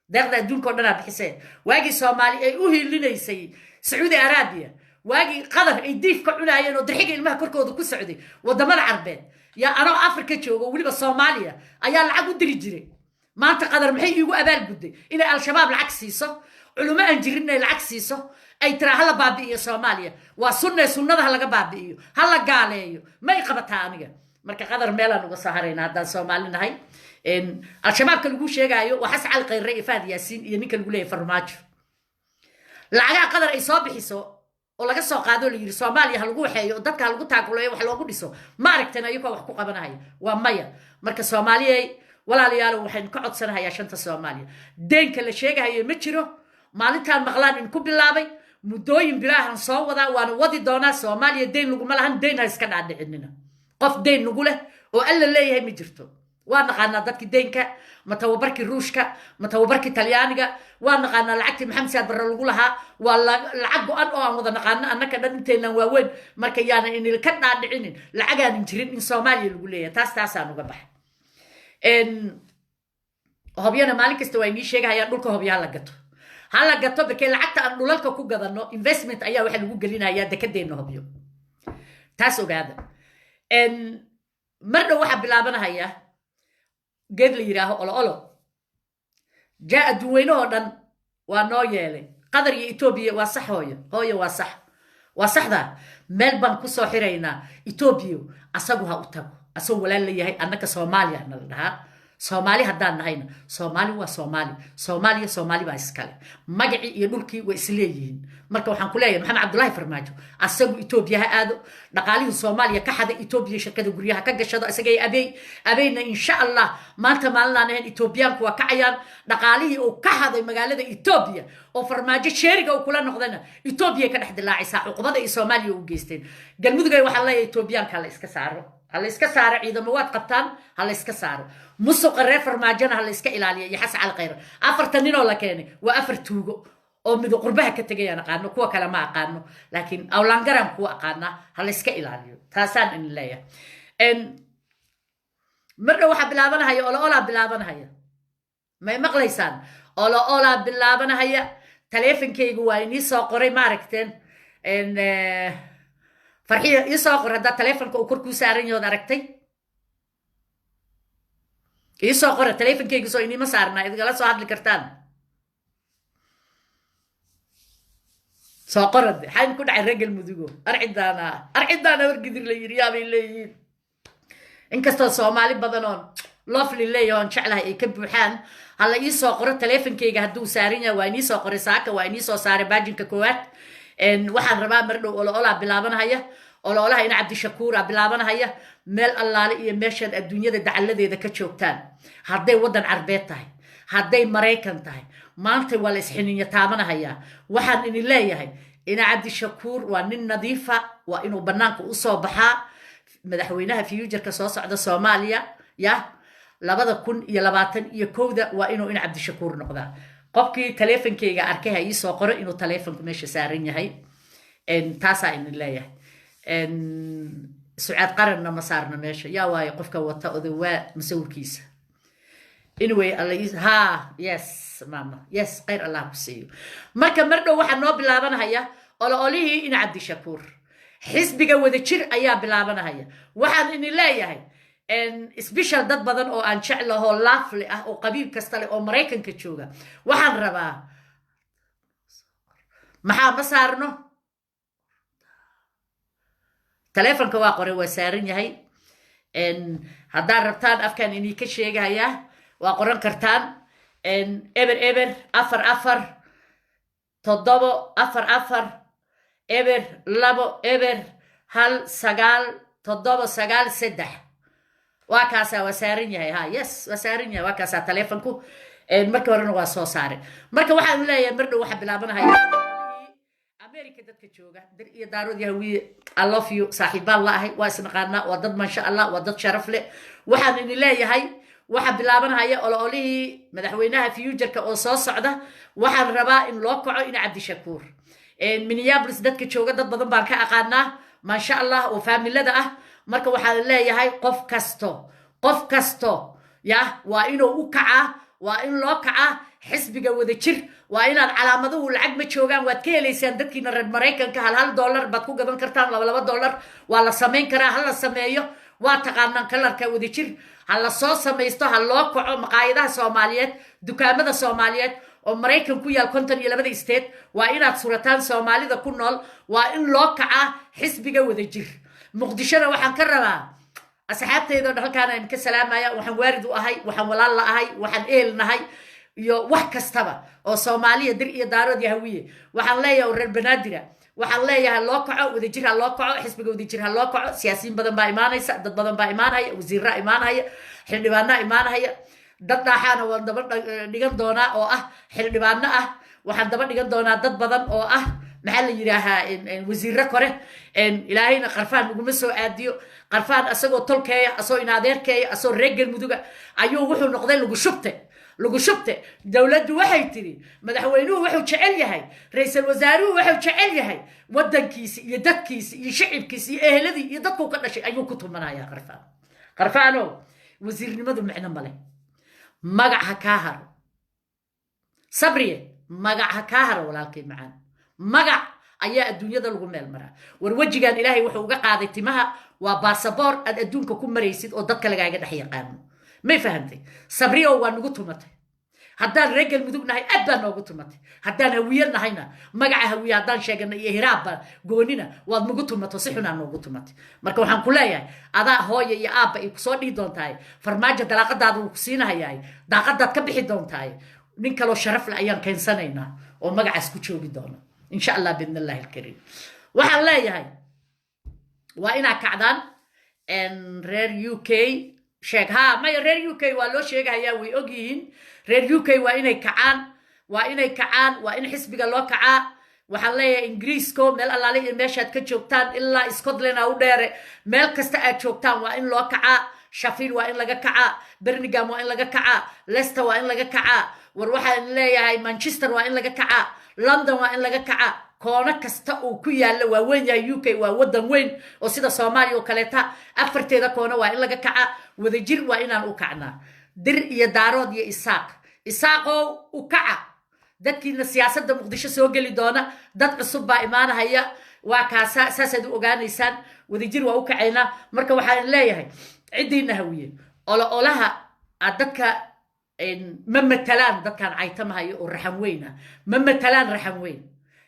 Deeqda adduunka o dhanaa bixisee. Waagii Soomaali ay u hiilinaysay Sacuudi Arabiya, waagii Qatar ay diif ka cunaayeen oo dirxiga ilmaha korkooda ku socday, wadamada Carbeed yaa anoo Afrika joogo, weliba Soomaaliya, ayaa lacag u diri jiray. Maanta Qatar maxay iigu abaalgudday? Inay Al-Shabaab lacag siiso, culummo aan jirin inay lacag siiso, ay tiraa hala baabi'iyo Soomaaliya, waa sunne, sunnada ha laga baabi'iyo, ha la gaaleeyo. May qabataa aniga? Marka Qatar meelaan uga soo harayna haddaan Soomaali nahay. Al-Shabaabka lagu sheegaayo waa Xasan Cali Khayre iyo Fahad Yaasiin iyo ninka lagu leeyahy Farmaajo. Lacagaha Qatar ay soo bixiso oo laga soo qaado, la yiri Soomaaliya ha lagu waxeeyo oo dadka ha lagu taakuleeyo, wax loogu dhiso, ma aragteen ayagoo wax ku qabanahaya? Waa maya. Marka Soomaaliyay, walaalayaalo, waxaynu ka codsanahayaa shanta Soomaaliya, deenka la sheegahayo ma jiro. Maalintaan maqlaan in ku bilaabay, muddooyin bilaahan soo wadaa, waana wadi doonaa. Soomaaliya deyn laguma lahan, deyn ha iska dhaadhicinina. Qof deyn nagu leh oo Alla leeyahay ma jirto. Waa naqaanaa dadkii deynka, ma tababarkii Ruushka, ma tababarkii Talyaaniga, waa naqaanaa. Lacagtii Maxamed Siyaad Barre lagu lahaa waa lacag go-an oo aan wada naqaano annaka dhan inteenan waaweyn. Marka yaana inilka dhaadhicinin lacagaanan jirin in Soomaaliya lagu leeyahay. Taas taasaan uga baxay. Hobyana maalin kasta waa inii sheegahayaan, dhulka Hobyo hala gato, hala gato. Barkee lacagta aan dhulalka ku gadano investment ayaa waxaa lagu gelinayaa dekadeenna Hobyo. Taas ogaada. Mar dhow waxaa bilaabanahaya geed la yidhaaho olo olo. Jaa adduunweynahoo dhan waa noo yeelay Qatar iyo Etoobiya. Waa sax, hooyo, hooyo, waa sax, waa saxdaa. Meel baan kusoo xiraynaa Etoobiya. Asagu ha u tago, asagoo walaal la yahay. Annaka Soomaaliya nala dhahaa. Soomaali haddaan nahayna, Soomaali waa Soomaali, Soomaaliya Soomaali baa iskale, magacii iyo dhulkii way isleeyihiin. Marka waxaan ku leeyahay, Maxamed Cabdullaahi Farmaajo asagu Etoobiya ha aado, dhaqaalihii Soomaaliya ka xaday Etoobiya shirkada guryaha ka gashado isagay Abey. Abeyna insha Allah maanta maalinaan ahayn Etoobiyaanku waa kacayaan. Dhaqaalihii uu ka xaday magaalada Etoobiya oo Farmaajo sheeriga uu kula noqdana, Etoobiya ka dhex dilaacaysaa cuqubada iyo Soomaaliya u geysteen. Galmudugay waxaan leeyahay, Etoobiyaanka la iska saaro, ha la iska saaro. Ciidamo waad qabtaan, ha la iska saaro. Musuqa reer Farmaajona ha la iska ilaaliya iyo Xasan Cali Khayre. Afartan ninoo la keenay waa afar tuugo oo mido qurbaha ka tegayaan aqaano, kuwa kale ma aqaano, laakiin awlaangaraan kuwa aqaanaa. Ha la iska ilaaliyo, taasaan idin leeyahay. Mar dhow waxaa bilaabanahaya olo olaa bilaabanahaya. May maqlaysaan? Olo olaa bilaabanahaya. Taleefonkaygu waa inii soo qoray, ma aragteen? Farxiya, ii soo qor haddaa taleefonka uu korkuu saaran yahood aragtay. Ii soo qora. Taleefonkaygu soo iniima saarnaa idingala soo hadli kartaan? Soo qorade. Xayn ku dhacay reer Galmudugo? Arcidaana, arcidaana wargidir la yiri yaabay leeyihiin. Inkastoo Soomaali badan oon lofli leeyaho oon jeclahay ay ka buuxaan, hala ii soo qoro taleefonkayga hadduu saaran yahay. Waa inii soo qoray saaka, waa inii soo saaray baajinka koowaad. Waxaan rabaa mar dhow olo-olaa bilaabanahaya, olo-olaha ina Cabdishakuura bilaabanahaya. Meel allaale iyo meeshaad adduunyada dacaladeeda ka joogtaan, hadday waddan Carbeed tahay, hadday Maraykan tahay, maanta waa la isxininya taabanahayaa. Waxaan idin leeyahay, ina Cabdishakuur waa nin nadiifa, waa inuu bannaanka usoo baxaa, madaxweynaha future-ka soo socda Soomaaliya ya 2021-da waa inuu ina Cabdishakuur noqdaa. Qofkii taleefonkeyga arkay ha iisoo qoro inuu taleefonku meesha saaran yahay. Taasaa idin leeyahay. Sucaad Qaranna ma saarna meesha. Yaa waayo qofka wata Odawaa masawirkiisa? Anyway, alla ha, yes mama, yes, khayr Allah ku siiyo. Marka mar dhow waxaa noo bilaabanahaya olo-olihii ina Cabdishakuur, xisbiga Wadajir ayaa bilaabanahaya. Waxaan idin leeyahay, special dad badan oo aan jeclahoo laafli ah oo qabiil kasta leh oo Maraykanka jooga, waxaan rabaa, maxaa ma saarno taleefonka? Waa qoray, waa saaran yahay. Haddaad rabtaan afkaan inii ka sheegayaa, waa qoran kartaan: 0 0 4 4 7 4 4 0 2 0 1 9 7 9 3. Waa kaasaa, waa saaran yahay. Ha, yes, waa saaran yahay, waa kaasaa taleefonku. Markii horena waa soo saaray. Marka waxaan leeyahay, mar dhow waxaa bilaabanahaya America dadka jooga, Dir iyo Daarood, Yahawiye, I love you, saaxiibbaan la ahay, waa isnaqaanaa, waa dad maasha Allah, waa dad sharaf leh. Waxaan idin leeyahay, waxaa bilaabanhaya olo-olihii madaxweynaha future-ka oo soo socda. Waxaan rabaa in loo kaco ina Cabdishakuur. Minneapolis dadka jooga, dad badan baan ka aqaanaa, maasha Allah, oo faamilada ah. Marka waxaan leeyahay, qof kasto, qof kasto ya waa inuu u kacaa, waa in loo kacaa xisbiga Wadajir. Waa inaad calaamaduhu lacag ma joogaan, waad ka helaysaan dadkiina reer Maraykanka. Hal hal dollar baad ku gadan kartaan, laba laba dollar waa la samayn karaa. Ha la sameeyo, waa taqaanaan color-ka Wadajir. Ha la soo samaysto, ha loo kaco maqaayadaha Soomaaliyeed, dukaamada Soomaaliyeed oo Maraykan ku yaal, 52-da state waa inaad surataan. Soomaalida ku nool waa in loo kacaa xisbiga Wadajir. Muqdishona waxaan ka rabaa asxaabteydo dhan, halkaan aan ka salaamaya, waxaan waalid u ahay, waxaan walaal la ahay, waxaan ehel nahay iyo wax kastaba oo Soomaaliya, Dir iyo Daarood, Yahawiye, waxaan leeyahay, oo reer Banaadira, waxaan leeyahay loo kaco Wadajir, ha loo kaco xisbiga Wadajir, ha loo kaco. Siyaasiyiin badan baa imaanaysa, dad badan baa imaanaya, wasiiraa imaanaya, xildhibaanaa imaanaya. Dad dhaaxaana waan daba dhigan doonaa oo ah xildhibaano ah. Waxaan daba dhigan doonaa dad badan oo ah, maxaa la yidhaahaa, wasiiro kore. Ilaahayna Qarfaan naguma soo aadiyo. Qarfaan asagoo tolkeeya, asagoo inaadeerkeeya, asagoo reer Galmuduga ayuu wuxuu noqday lagu shubte, lagu shubte. Dowladdu waxay tiri, madaxweynuhu wuxuu jecel yahay, ra-iisul wasaaruhu wuxuu jecel yahay waddankiisi iyo dadkiisi iyo shicibkiisi iyo eheladii iyo dadkuu ka dhashay ayuu ku tumanayaa. Qarfaan, Qarfaano, wasiirnimadu micno male. Magac ha kaa haro, Sabriye, magac ha kaa haro, walaalkay macaan. Magac ayaa adduunyada lagu meel maraa. War wejigan Ilaahay wuxuu uga qaaday timaha, waa baasaboor aad adduunka ku maraysid oo dadka lagaaga dhex yaqaano. May fahantay? Sabriyo, waa nagu tumatay. Haddaan reer Galmudug nahay, aad baa noogu tumatay. Haddaan Hawiye nahayna, magaca Hawiye haddaan sheegana iyo Hiraabba goonina, waad nagu tumato, si xunaa noogu tumatay. Marka waxaan ku leeyahay, adaa hooya iyo aabba ay kusoo dhihi doontahay. Farmaajo dalaaqadaada wuu ku siinahayaay, daaqadaad ka bixi doontahay. Nin kaloo sharaf leh ayaan keensanaynaa oo magacaas ku joogi doona, insha Allah, biidn Illahi alkariim. Waxaan leeyahay, waa inaad kacdaan reer UK. Sheeg ha, maya, reer UK waa loo sheegahayaa, way og yihiin. Reer UK waa inay kacaan, waa inay kacaan, waa in xisbiga loo kacaa. Waxaan leeyahay, Ingiriisko, meel allaale iyo meeshaad ka joogtaan, ilaa Scotland a u dheere, meel kasta aad joogtaan waa in loo kacaa. Sheffield waa in laga kacaa, Birmingham waa in laga kacaa, Leicester waa in laga kacaa. War waxaan leeyahay, Manchester waa in laga kacaa, London waa in laga kacaa. Koono kasta uu ku yaalla, waa weyn yahay UK, waa wadan weyn oo sida Soomaaliya oo kaleeta. Afarteeda koono waa in laga kacaa. Wadajir waa inaan u kacnaa, Dir iyo Daarood iyo Isaaq. Isaaqow, u kaca. Dadkiina siyaasadda Muqdisho soo geli doona, dad cusub baa imaanahaya, waa kaasa, saasaad u ogaanaysaan. Wadajir waa u kacaynaa. Marka waxaan leeyahay, ciddiina Hawiye, olo olaha aad dadka ma matalaan. Dadkaan caytamahayo oo Raxan weyn ah ma matalaan. Raxan weyn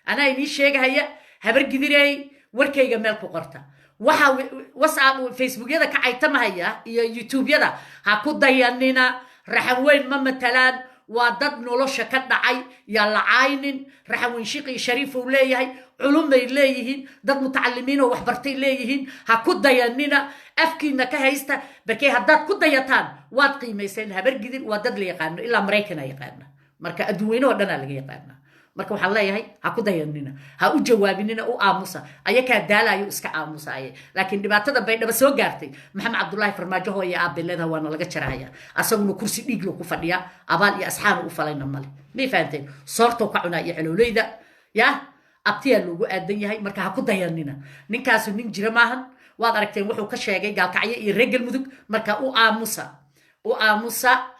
anaa inii sheegahaya. Habar Gidirey, warkayga meel ku qorta. Waxa WhatsApp, Facebookyada ka caytamahaya iyo YouTubeyada ha ku dayanina. Raxan weyn ma matalaan. Waa dad nolosha ka dhacay. Yaa la caaynin. Raxaweyn shiqi shariif uu leeyahay, culumay leeyihiin, dad mutacalimiin oo waxbartay leeyihiin. Ha ku dayanina, afkiina ka haysta. Barkee haddaad ku dayataan, waad qiimayseen. Habargidir waa dad la yaqaano, ilaa Maraykana yaqaana, marka adduunweyne oo dhanaa laga yaqaana. Marka waxaan leeyahay, ha ku dayanina, ha u jawaabinina, u aamusa. Ayakaa daalayo, iska aamusaaye. Laakiin dhibaatada Baydhaba soo gaartay Maxamed Cabdullaahi Farmaajo hooye aabbe leedaha, waana laga jarahaya. Asaguna kursi dhiiglo ku fadhiya, abaal iyo asxaanu u falayna male. May fahanteen? Soortow ka cunaa iyo calowleyda ya abtiyaa loogu aadan yahay. Marka ha ku dayanina, ninkaasu nin jira maahan. Waad aragteen wuxuu ka sheegay Gaalkacyo iyo reer Galmudug. Marka u aamusa, u aamusa.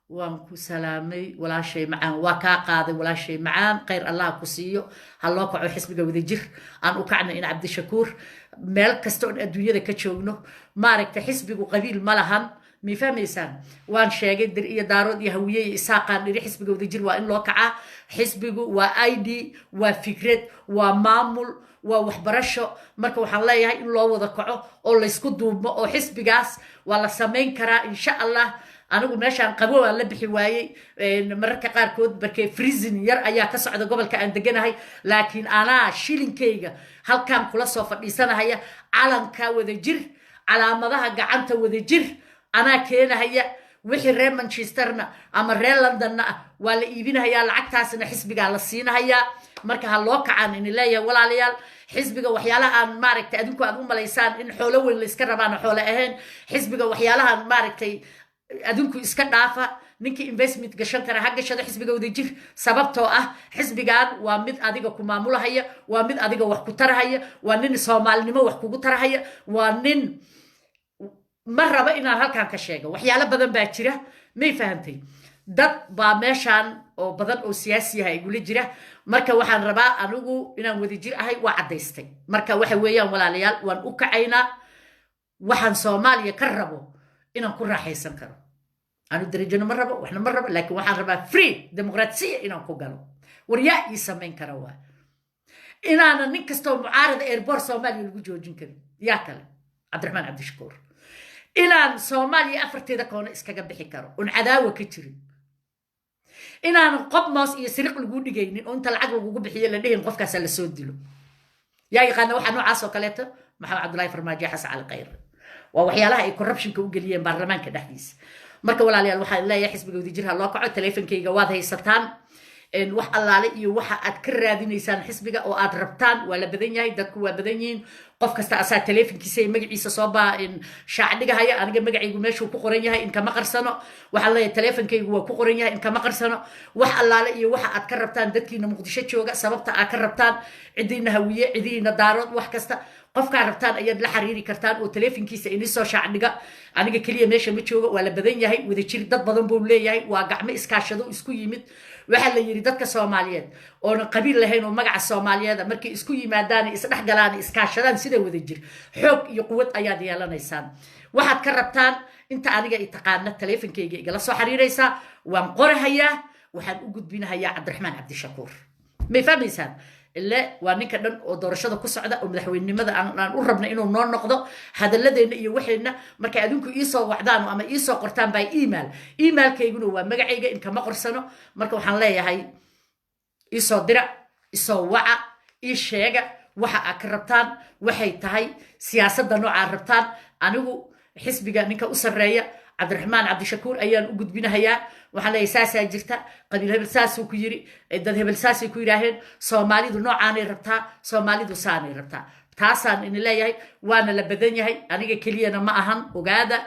Waan ku salaamay, walaashay macaan. Waa kaa qaaday, walaashay macaan. Khayr Allah ku siiyo. Ha loo kaco xisbiga Wadajir. Aan u kacna in Cabdishakuur meel kasta oon adduunyada ka joogno. Maaragta, xisbigu qabiil ma lahan, may fahmaysaan? Waan sheegay, Dir iyo Daarood iyo Hawiye iyo Isaaqaan dhiri, xisbiga Wadajir waa in loo kacaa. Xisbigu waa ID, waa fikrad, waa maamul, waa waxbarasho. Marka waxaan leeyahay in loo wada kaco oo laysku duubmo, oo xisbigaas waa la samayn karaa, insha Allah. Anigu meeshaan qabo aan la bixi waayey mararka qaarkood, barkee freezing yar ayaa ka socda gobolka aan deganahay. Laakiin anaa shilinkayga halkaan kula soo fadhiisanahaya, calanka Wadajir, calaamadaha gacanta Wadajir anaa keenahaya. Wixii reer Manchesterna ama reer Londonna ah waa la iibinahayaa, lacagtaasna xisbigaa la siinahayaa. Marka ha loo kacaan ini leeyahay, walaalayaal. Xisbiga waxyaalaha aan maaragtay adinku aad u malaysaan in xoolo weyn layska rabaan, xoolo ahayn. Xisbiga waxyaalahan maaragtay adinku iska dhaafa. Ninkii investment gashan kara ha gashado xisbiga Wadajir, sababtoo ah xisbigan waa mid adiga ku maamulahaya, waa mid adiga wax ku tarahaya, waa nin Soomaalinimo wax kugu tarahaya, waa nin ma rabo inaan halkan ka sheego. Waxyaalo badan baa jira, may fahantay? Dad baa meeshaan oo badan oo siyaasiyaha igula jira. Marka waxaan rabaa anigu inaan Wadajir ahay, waa caddaystay. Marka waxa weeyaan, walaalayaal, waan u kacaynaa. Waxaan Soomaaliya ka rabo inaan ku raaxaysan karo. Anu darajona ma rabo, waxna ma rabo, laakiin waxaan rabaa free dimuqraasiya inaan ku galo. War yaa ii samayn kara? Waa inaanan nin kastoo mucaarada airport Soomaaliya lagu joojin karin. Yaa kale? Cabdiraxmaan Cabdishakuur. Inaan Soomaaliya afarteeda koona iskaga bixi karo oon cadaawa ka jirin, inaanan qob moos iyo siriq lagu dhigaynin oo inta lacag lagugu bixiyo la dhihin qofkaasaa lasoo dilo. Yaa yaqaana waxaa noocaas oo kaleeto? Maxamed Cabdullahi Farmaajo, Xasan Cali Khayre. Waa waxyaalaha ay corruptionka u geliyeen baarlamaanka dhexdiisa. Marka walaalayaal, waxaan leeyahay xisbiga Wadajir ha loo kaco. Teleefonkayga waad haysataan. Wax allaale iyo waxa aad ka raadinaysaan xisbiga oo aad rabtaan, waa la badan yahay, dadku waa badan yihiin. Qof kasta asaa teleefonkiisa iyo magaciisa soo baa shaac dhigahaya. Aniga magacaygu meeshuu ku qoran yahay, in kama qarsano. Waxaan leeyahay, teleefonkaygu waa ku qoran yahay, in kama qarsano. Wax allaale iyo waxa aad ka rabtaan, dadkiina Muqdisho jooga, sababta aad ka rabtaan, cidiina Hawiye, cidiina Daarood, wax kasta qofkaa rabtaan ayaad la xiriiri kartaan oo teleefonkiisa ini soo shaac dhiga. Aniga keliya meesha ma jooga, waa la badan yahay. Wadajir dad badan buu leeyahay, waa gacmo iskaashado isku yimid. Waxaa la yidhi dadka Soomaaliyeed oonan qabiil lahayn oo magaca Soomaaliyeeda markay isku yimaadaan, isdhex galaan, iskaashadaan sida Wadajir, xoog iyo quwad ayaad yeelanaysaan. Waxaad ka rabtaan, inta aniga i taqaana, teleefonkayga igala soo xiriiraysaa, waan qorahayaa, waxaan u gudbinahayaa Cabdiraxmaan Cabdishakuur. May fahmaysaan? Ile waa ninka dhan oo doorashada ku socda oo madaxweynenimada aan u rabna inuu noo noqdo. Hadaladeenna iyo waxeenna markay adinku iisoo wacdaan ama iisoo qortaan by email, emailkayguna waa magacayga, in kama qorsano. Marka waxaan leeyahay, iisoo dira, isoo waca, ii sheega waxa aad ka rabtaan, waxay tahay siyaasadda nooca rabtaan. Anigu xisbiga ninka u sarreeya, Cabdiraxmaan Cabdishakuur, ayaan u gudbinahayaa. Waxaan leeyahay, saasaa jirta, qabiil hebel saasuu ku yiri, dad hebel saasay ku yidhaaheen, Soomaalidu noocaanay rabtaa, Soomaalidu saanay rabtaa. Taasaan ini leeyahay. Waana la badan yahay, aniga keliyana ma ahan. Ogaada,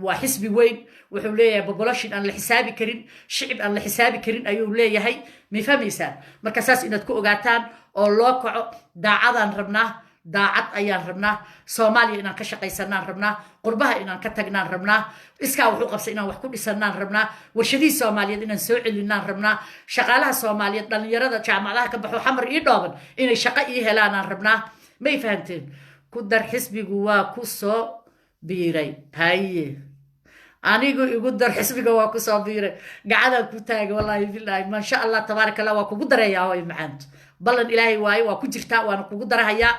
waa xisbi weyn. Wuxuu leeyahay population aan la xisaabi karin, shicib aan la xisaabi karin ayuu leeyahay. May fahmaysaan? Marka saas inaad ku ogaataan oo loo kaco. Daacadaan rabnaa, daacad ayaan rabnaa. Soomaaliya inaan ka shaqaysanaan rabnaa, qurbaha inaan ka tagnaan rabnaa, iskaa wax u qabsa inaan wax ku dhisanaan rabnaa, warshadihii Soomaaliyeed inaan soo celinaan rabnaa, shaqaalaha Soomaaliyeed, dhallinyarada jaamacadaha ka baxo Xamar ii dhooban inay shaqo ii helaanaan rabnaa. May fahanteen? Ku dar xisbigu, waa ku soo biiray. Haye, anigu igu dar xisbiga, waa kusoo biiray. Gacanaan ku taaga, wallaahi bilaahi, maasha Allah, tabaaraka Allah. Waa kugu dareeyaa, hooy macaanto. Ballan Ilaahay waaye, waa ku jirtaa, waana kugu darahayaa.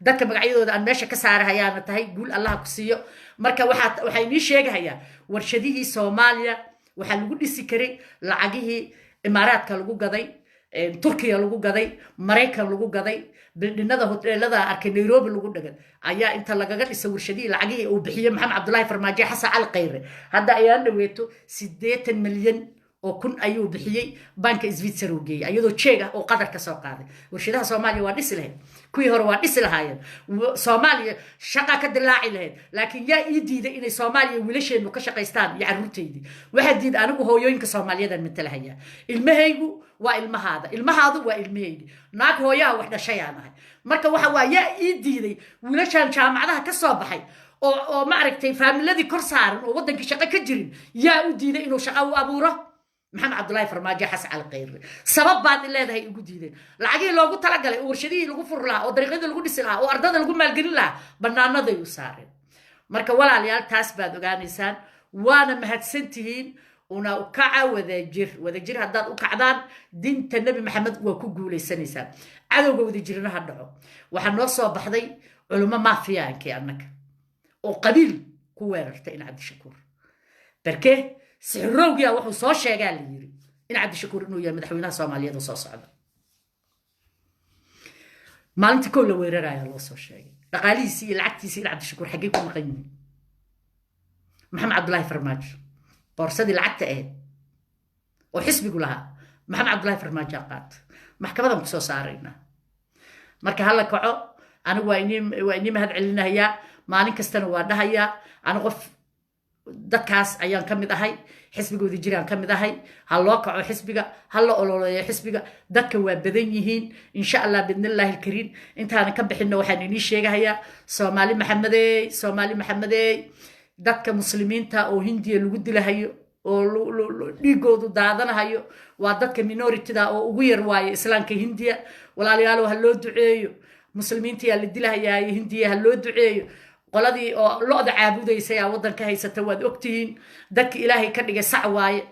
Dadka magacyadooda aan meesha ka saarahayaana tahay. Guul Allaha ku siiyo. Marka waxaa inii sheegahayaa, warshadihii Soomaaliya Waxaa lagu dhisi karay lacagihii Imaaraadka lagu gaday, Turkiya lagu gaday, Maraykan lagu gaday, building-nada hoteelada arkay Nairobi lagu dhagan ayaa inta lagaga dhisa warshadihii lacagihii uu bixiyey Maxamed Cabdullaahi Farmaajo, Xasan Cali Khayre. Hadda ayaan dhaweeto 80 milyan oo kun ayuu bixiyey, banka Switzer uu geeyey, iyadoo jeeg ah oo Qadar ka soo qaaday. Warshadaha Soomaaliya waa dhisi lahayd, kuwii hore waa dhisi lahaayeen, Soomaaliya shaqa ka dilaaci lahayd. Laakiin yaa ii diiday inay Soomaaliya wiilasheenu ka shaqaystaan iyo carruurteydii? Waxaa diiday anigu hooyooyinka Soomaaliyadan matalahaya. Ilmahaygu waa ilmahaada, ilmahaadu waa ilmahaygi. Naag hooyaha wax dhashayaan ahay. Marka waxa waa, yaa ii diiday wiilashan jaamacadaha ka soo baxay oo maaragtay faamiladii kor saaran oo waddankii shaqo ka jirin? Yaa u diiday inuu shaqo u abuuro Maxamed Cabdullaahi Farmaajo, Xasan Cali Khayre? Sabab baad leedahay ugu diideen lacagihii loogu talagalay oo warshadihii lagu furi lahaa oo dariiqyadii lagu dhisi lahaa oo ardada lagu maalgelin lahaa banaanaday u saareen. Marka walaalayaal, taas baad ogaanaysaan, waana mahadsan tihiin. Una ukaca wadajir, wadajir haddaad u kacdaan diinta Nebi Maxamed waa ku guulaysanaysaan. Cadowga wadajirna ha dhaco. Waxaa noo soo baxday culummo maafiyaankii annaga oo qabiil ku weerarta in Cabdishakuur barke sixirowgiya wuxuu soo sheegaa la yiri in Cabdishakuur inuu yahay madaxweynaha Soomaaliyeed oo soo socda. Maalintii kow la weeraraya loo soo sheegay dhaqaalihiisii iyo lacagtiisii in Cabdishakuur xaggee ku maqan yihiin. Maxamed Cabdullaahi Farmaajo boorsadii lacagta ahayd oo xisbigu lahaa Maxamed Cabdullaahi Farmaajo qaata, maxkamadan kusoo saaraynaa. Marka hala kaco. Anigu waa inii mahad celinahayaa, maalin kastana waa dhahayaa. Ani qof dadkaas ayaan ka mid ahay, xisbiga Wadajiraan ka mid ahay. Ha loo kaco xisbiga, ha la ololeeyo xisbiga. Dadka waa badan yihiin, insha Allah bidnillaahi alkariim. Intaanan ka bixinno waxaan inii sheegahayaa: Soomaali Maxamedey, Soomaali Maxamedey, dadka Muslimiinta oo Hindiya lagu dilahayo oo dhiigoodu daadanahayo waa dadka minority-da oo ugu yar waaye Islaamka Hindiya. Walaalayaalo, ha loo duceeyo Muslimiinta yaa la dilahayaa Hindiya, ha loo duceeyo. Qoladii oo lo-da caabudaysay aa waddanka haysata, waad ogtihiin. Dadka Ilaahay ka dhigay sac waaye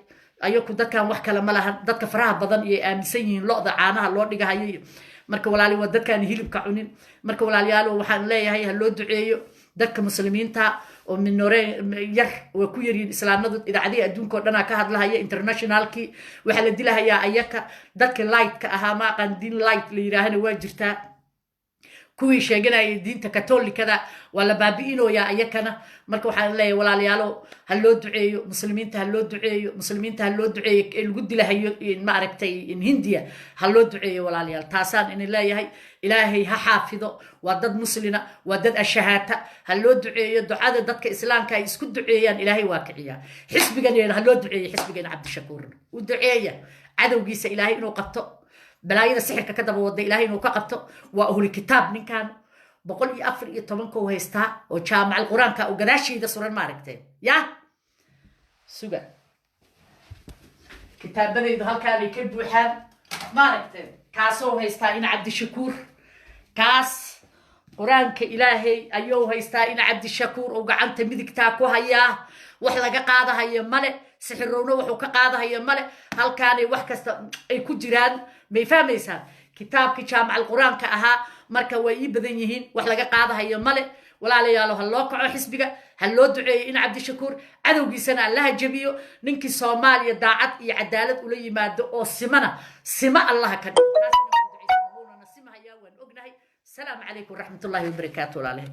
ayaku, dadkan wax kale ma lahan. Dadka faraha badan iyay aaminsan yihiin lo-da caanaha loo dhigahayo. Marka walaali, waa dadkaan hilibka cunin. Marka walaalayaalo, waxaan leeyahay ha loo duceeyo dadka Muslimiinta oo minority yar, waa ku yaryihiin Islaamnadu. Idaacadihii adduunka o dhanaa ka hadlahaya, international-kii. Waxaa la dilahayaa ayaka dadka light-ka ahaa. Ma aqaan diin light la yidhaahana waa jirtaa. Kuwii sheeganayay diinta Katolikada waa la baabi'inoyaa ayakana. Marka waxaan leeyahay walaalayaalo, ha loo duceeyo Muslimiinta, ha loo duceeyo Muslimiinta, ha loo duceeyo ee lagu dilahayo maaragtay Hindiya, ha loo duceeyo walaalayaal. Taasaan idin leeyahay. Ilaahay ha xaafido. Waa dad muslina, waa dad ashahaata, ha loo duceeyo. Ducada dadka Islaamka ay isku duceeyaan Ilaahay waa kiciyaa. Xisbigan ha loo duceeyo, xisbigeena Cabdishakuurna u duceeya, cadowgiisa Ilaahay inuu qabto, balaayada sixirka ka daba wada Ilahay inuu ka qabto. Waa ahli kitaab ninkan, 114-ka u haystaa oo jaamacal Qur-aanka oo gadaashiida suran, maaragtay. Ya suga, kitaabadaydu halkaanay ka buuxaan, maaragtay. Kaasoo haystaa ina Cabdishakuur, kaas Qur-aanka Ilaahay ayuu haystaa ina Cabdishakuur oo gacanta midigtaa ku hayaa. Wax laga qaadahayo male, sixirowna wuxuu ka qaadahayo male. Halkaanay wax kasta ay ku jiraan, may fahmaysaan? Kitaabkii jaamacal Qur-aanka ahaa. Marka way ii badan yihiin, wax laga qaadahayo male. Walaalayaalo, ha loo kaco xisbiga, ha loo duceeyo in Cabdishakuur, cadowgiisana Allaha jabiyo. Ninkii Soomaaliya daacad iyo cadaalad ula yimaado oo simana sima Allaha ka dhigo. Taasna ku ducaysan, wuuna na simahayaa, waan ognahay. Asalaamu calaykum waraxmatullaahi wabarakaatu walaalahay.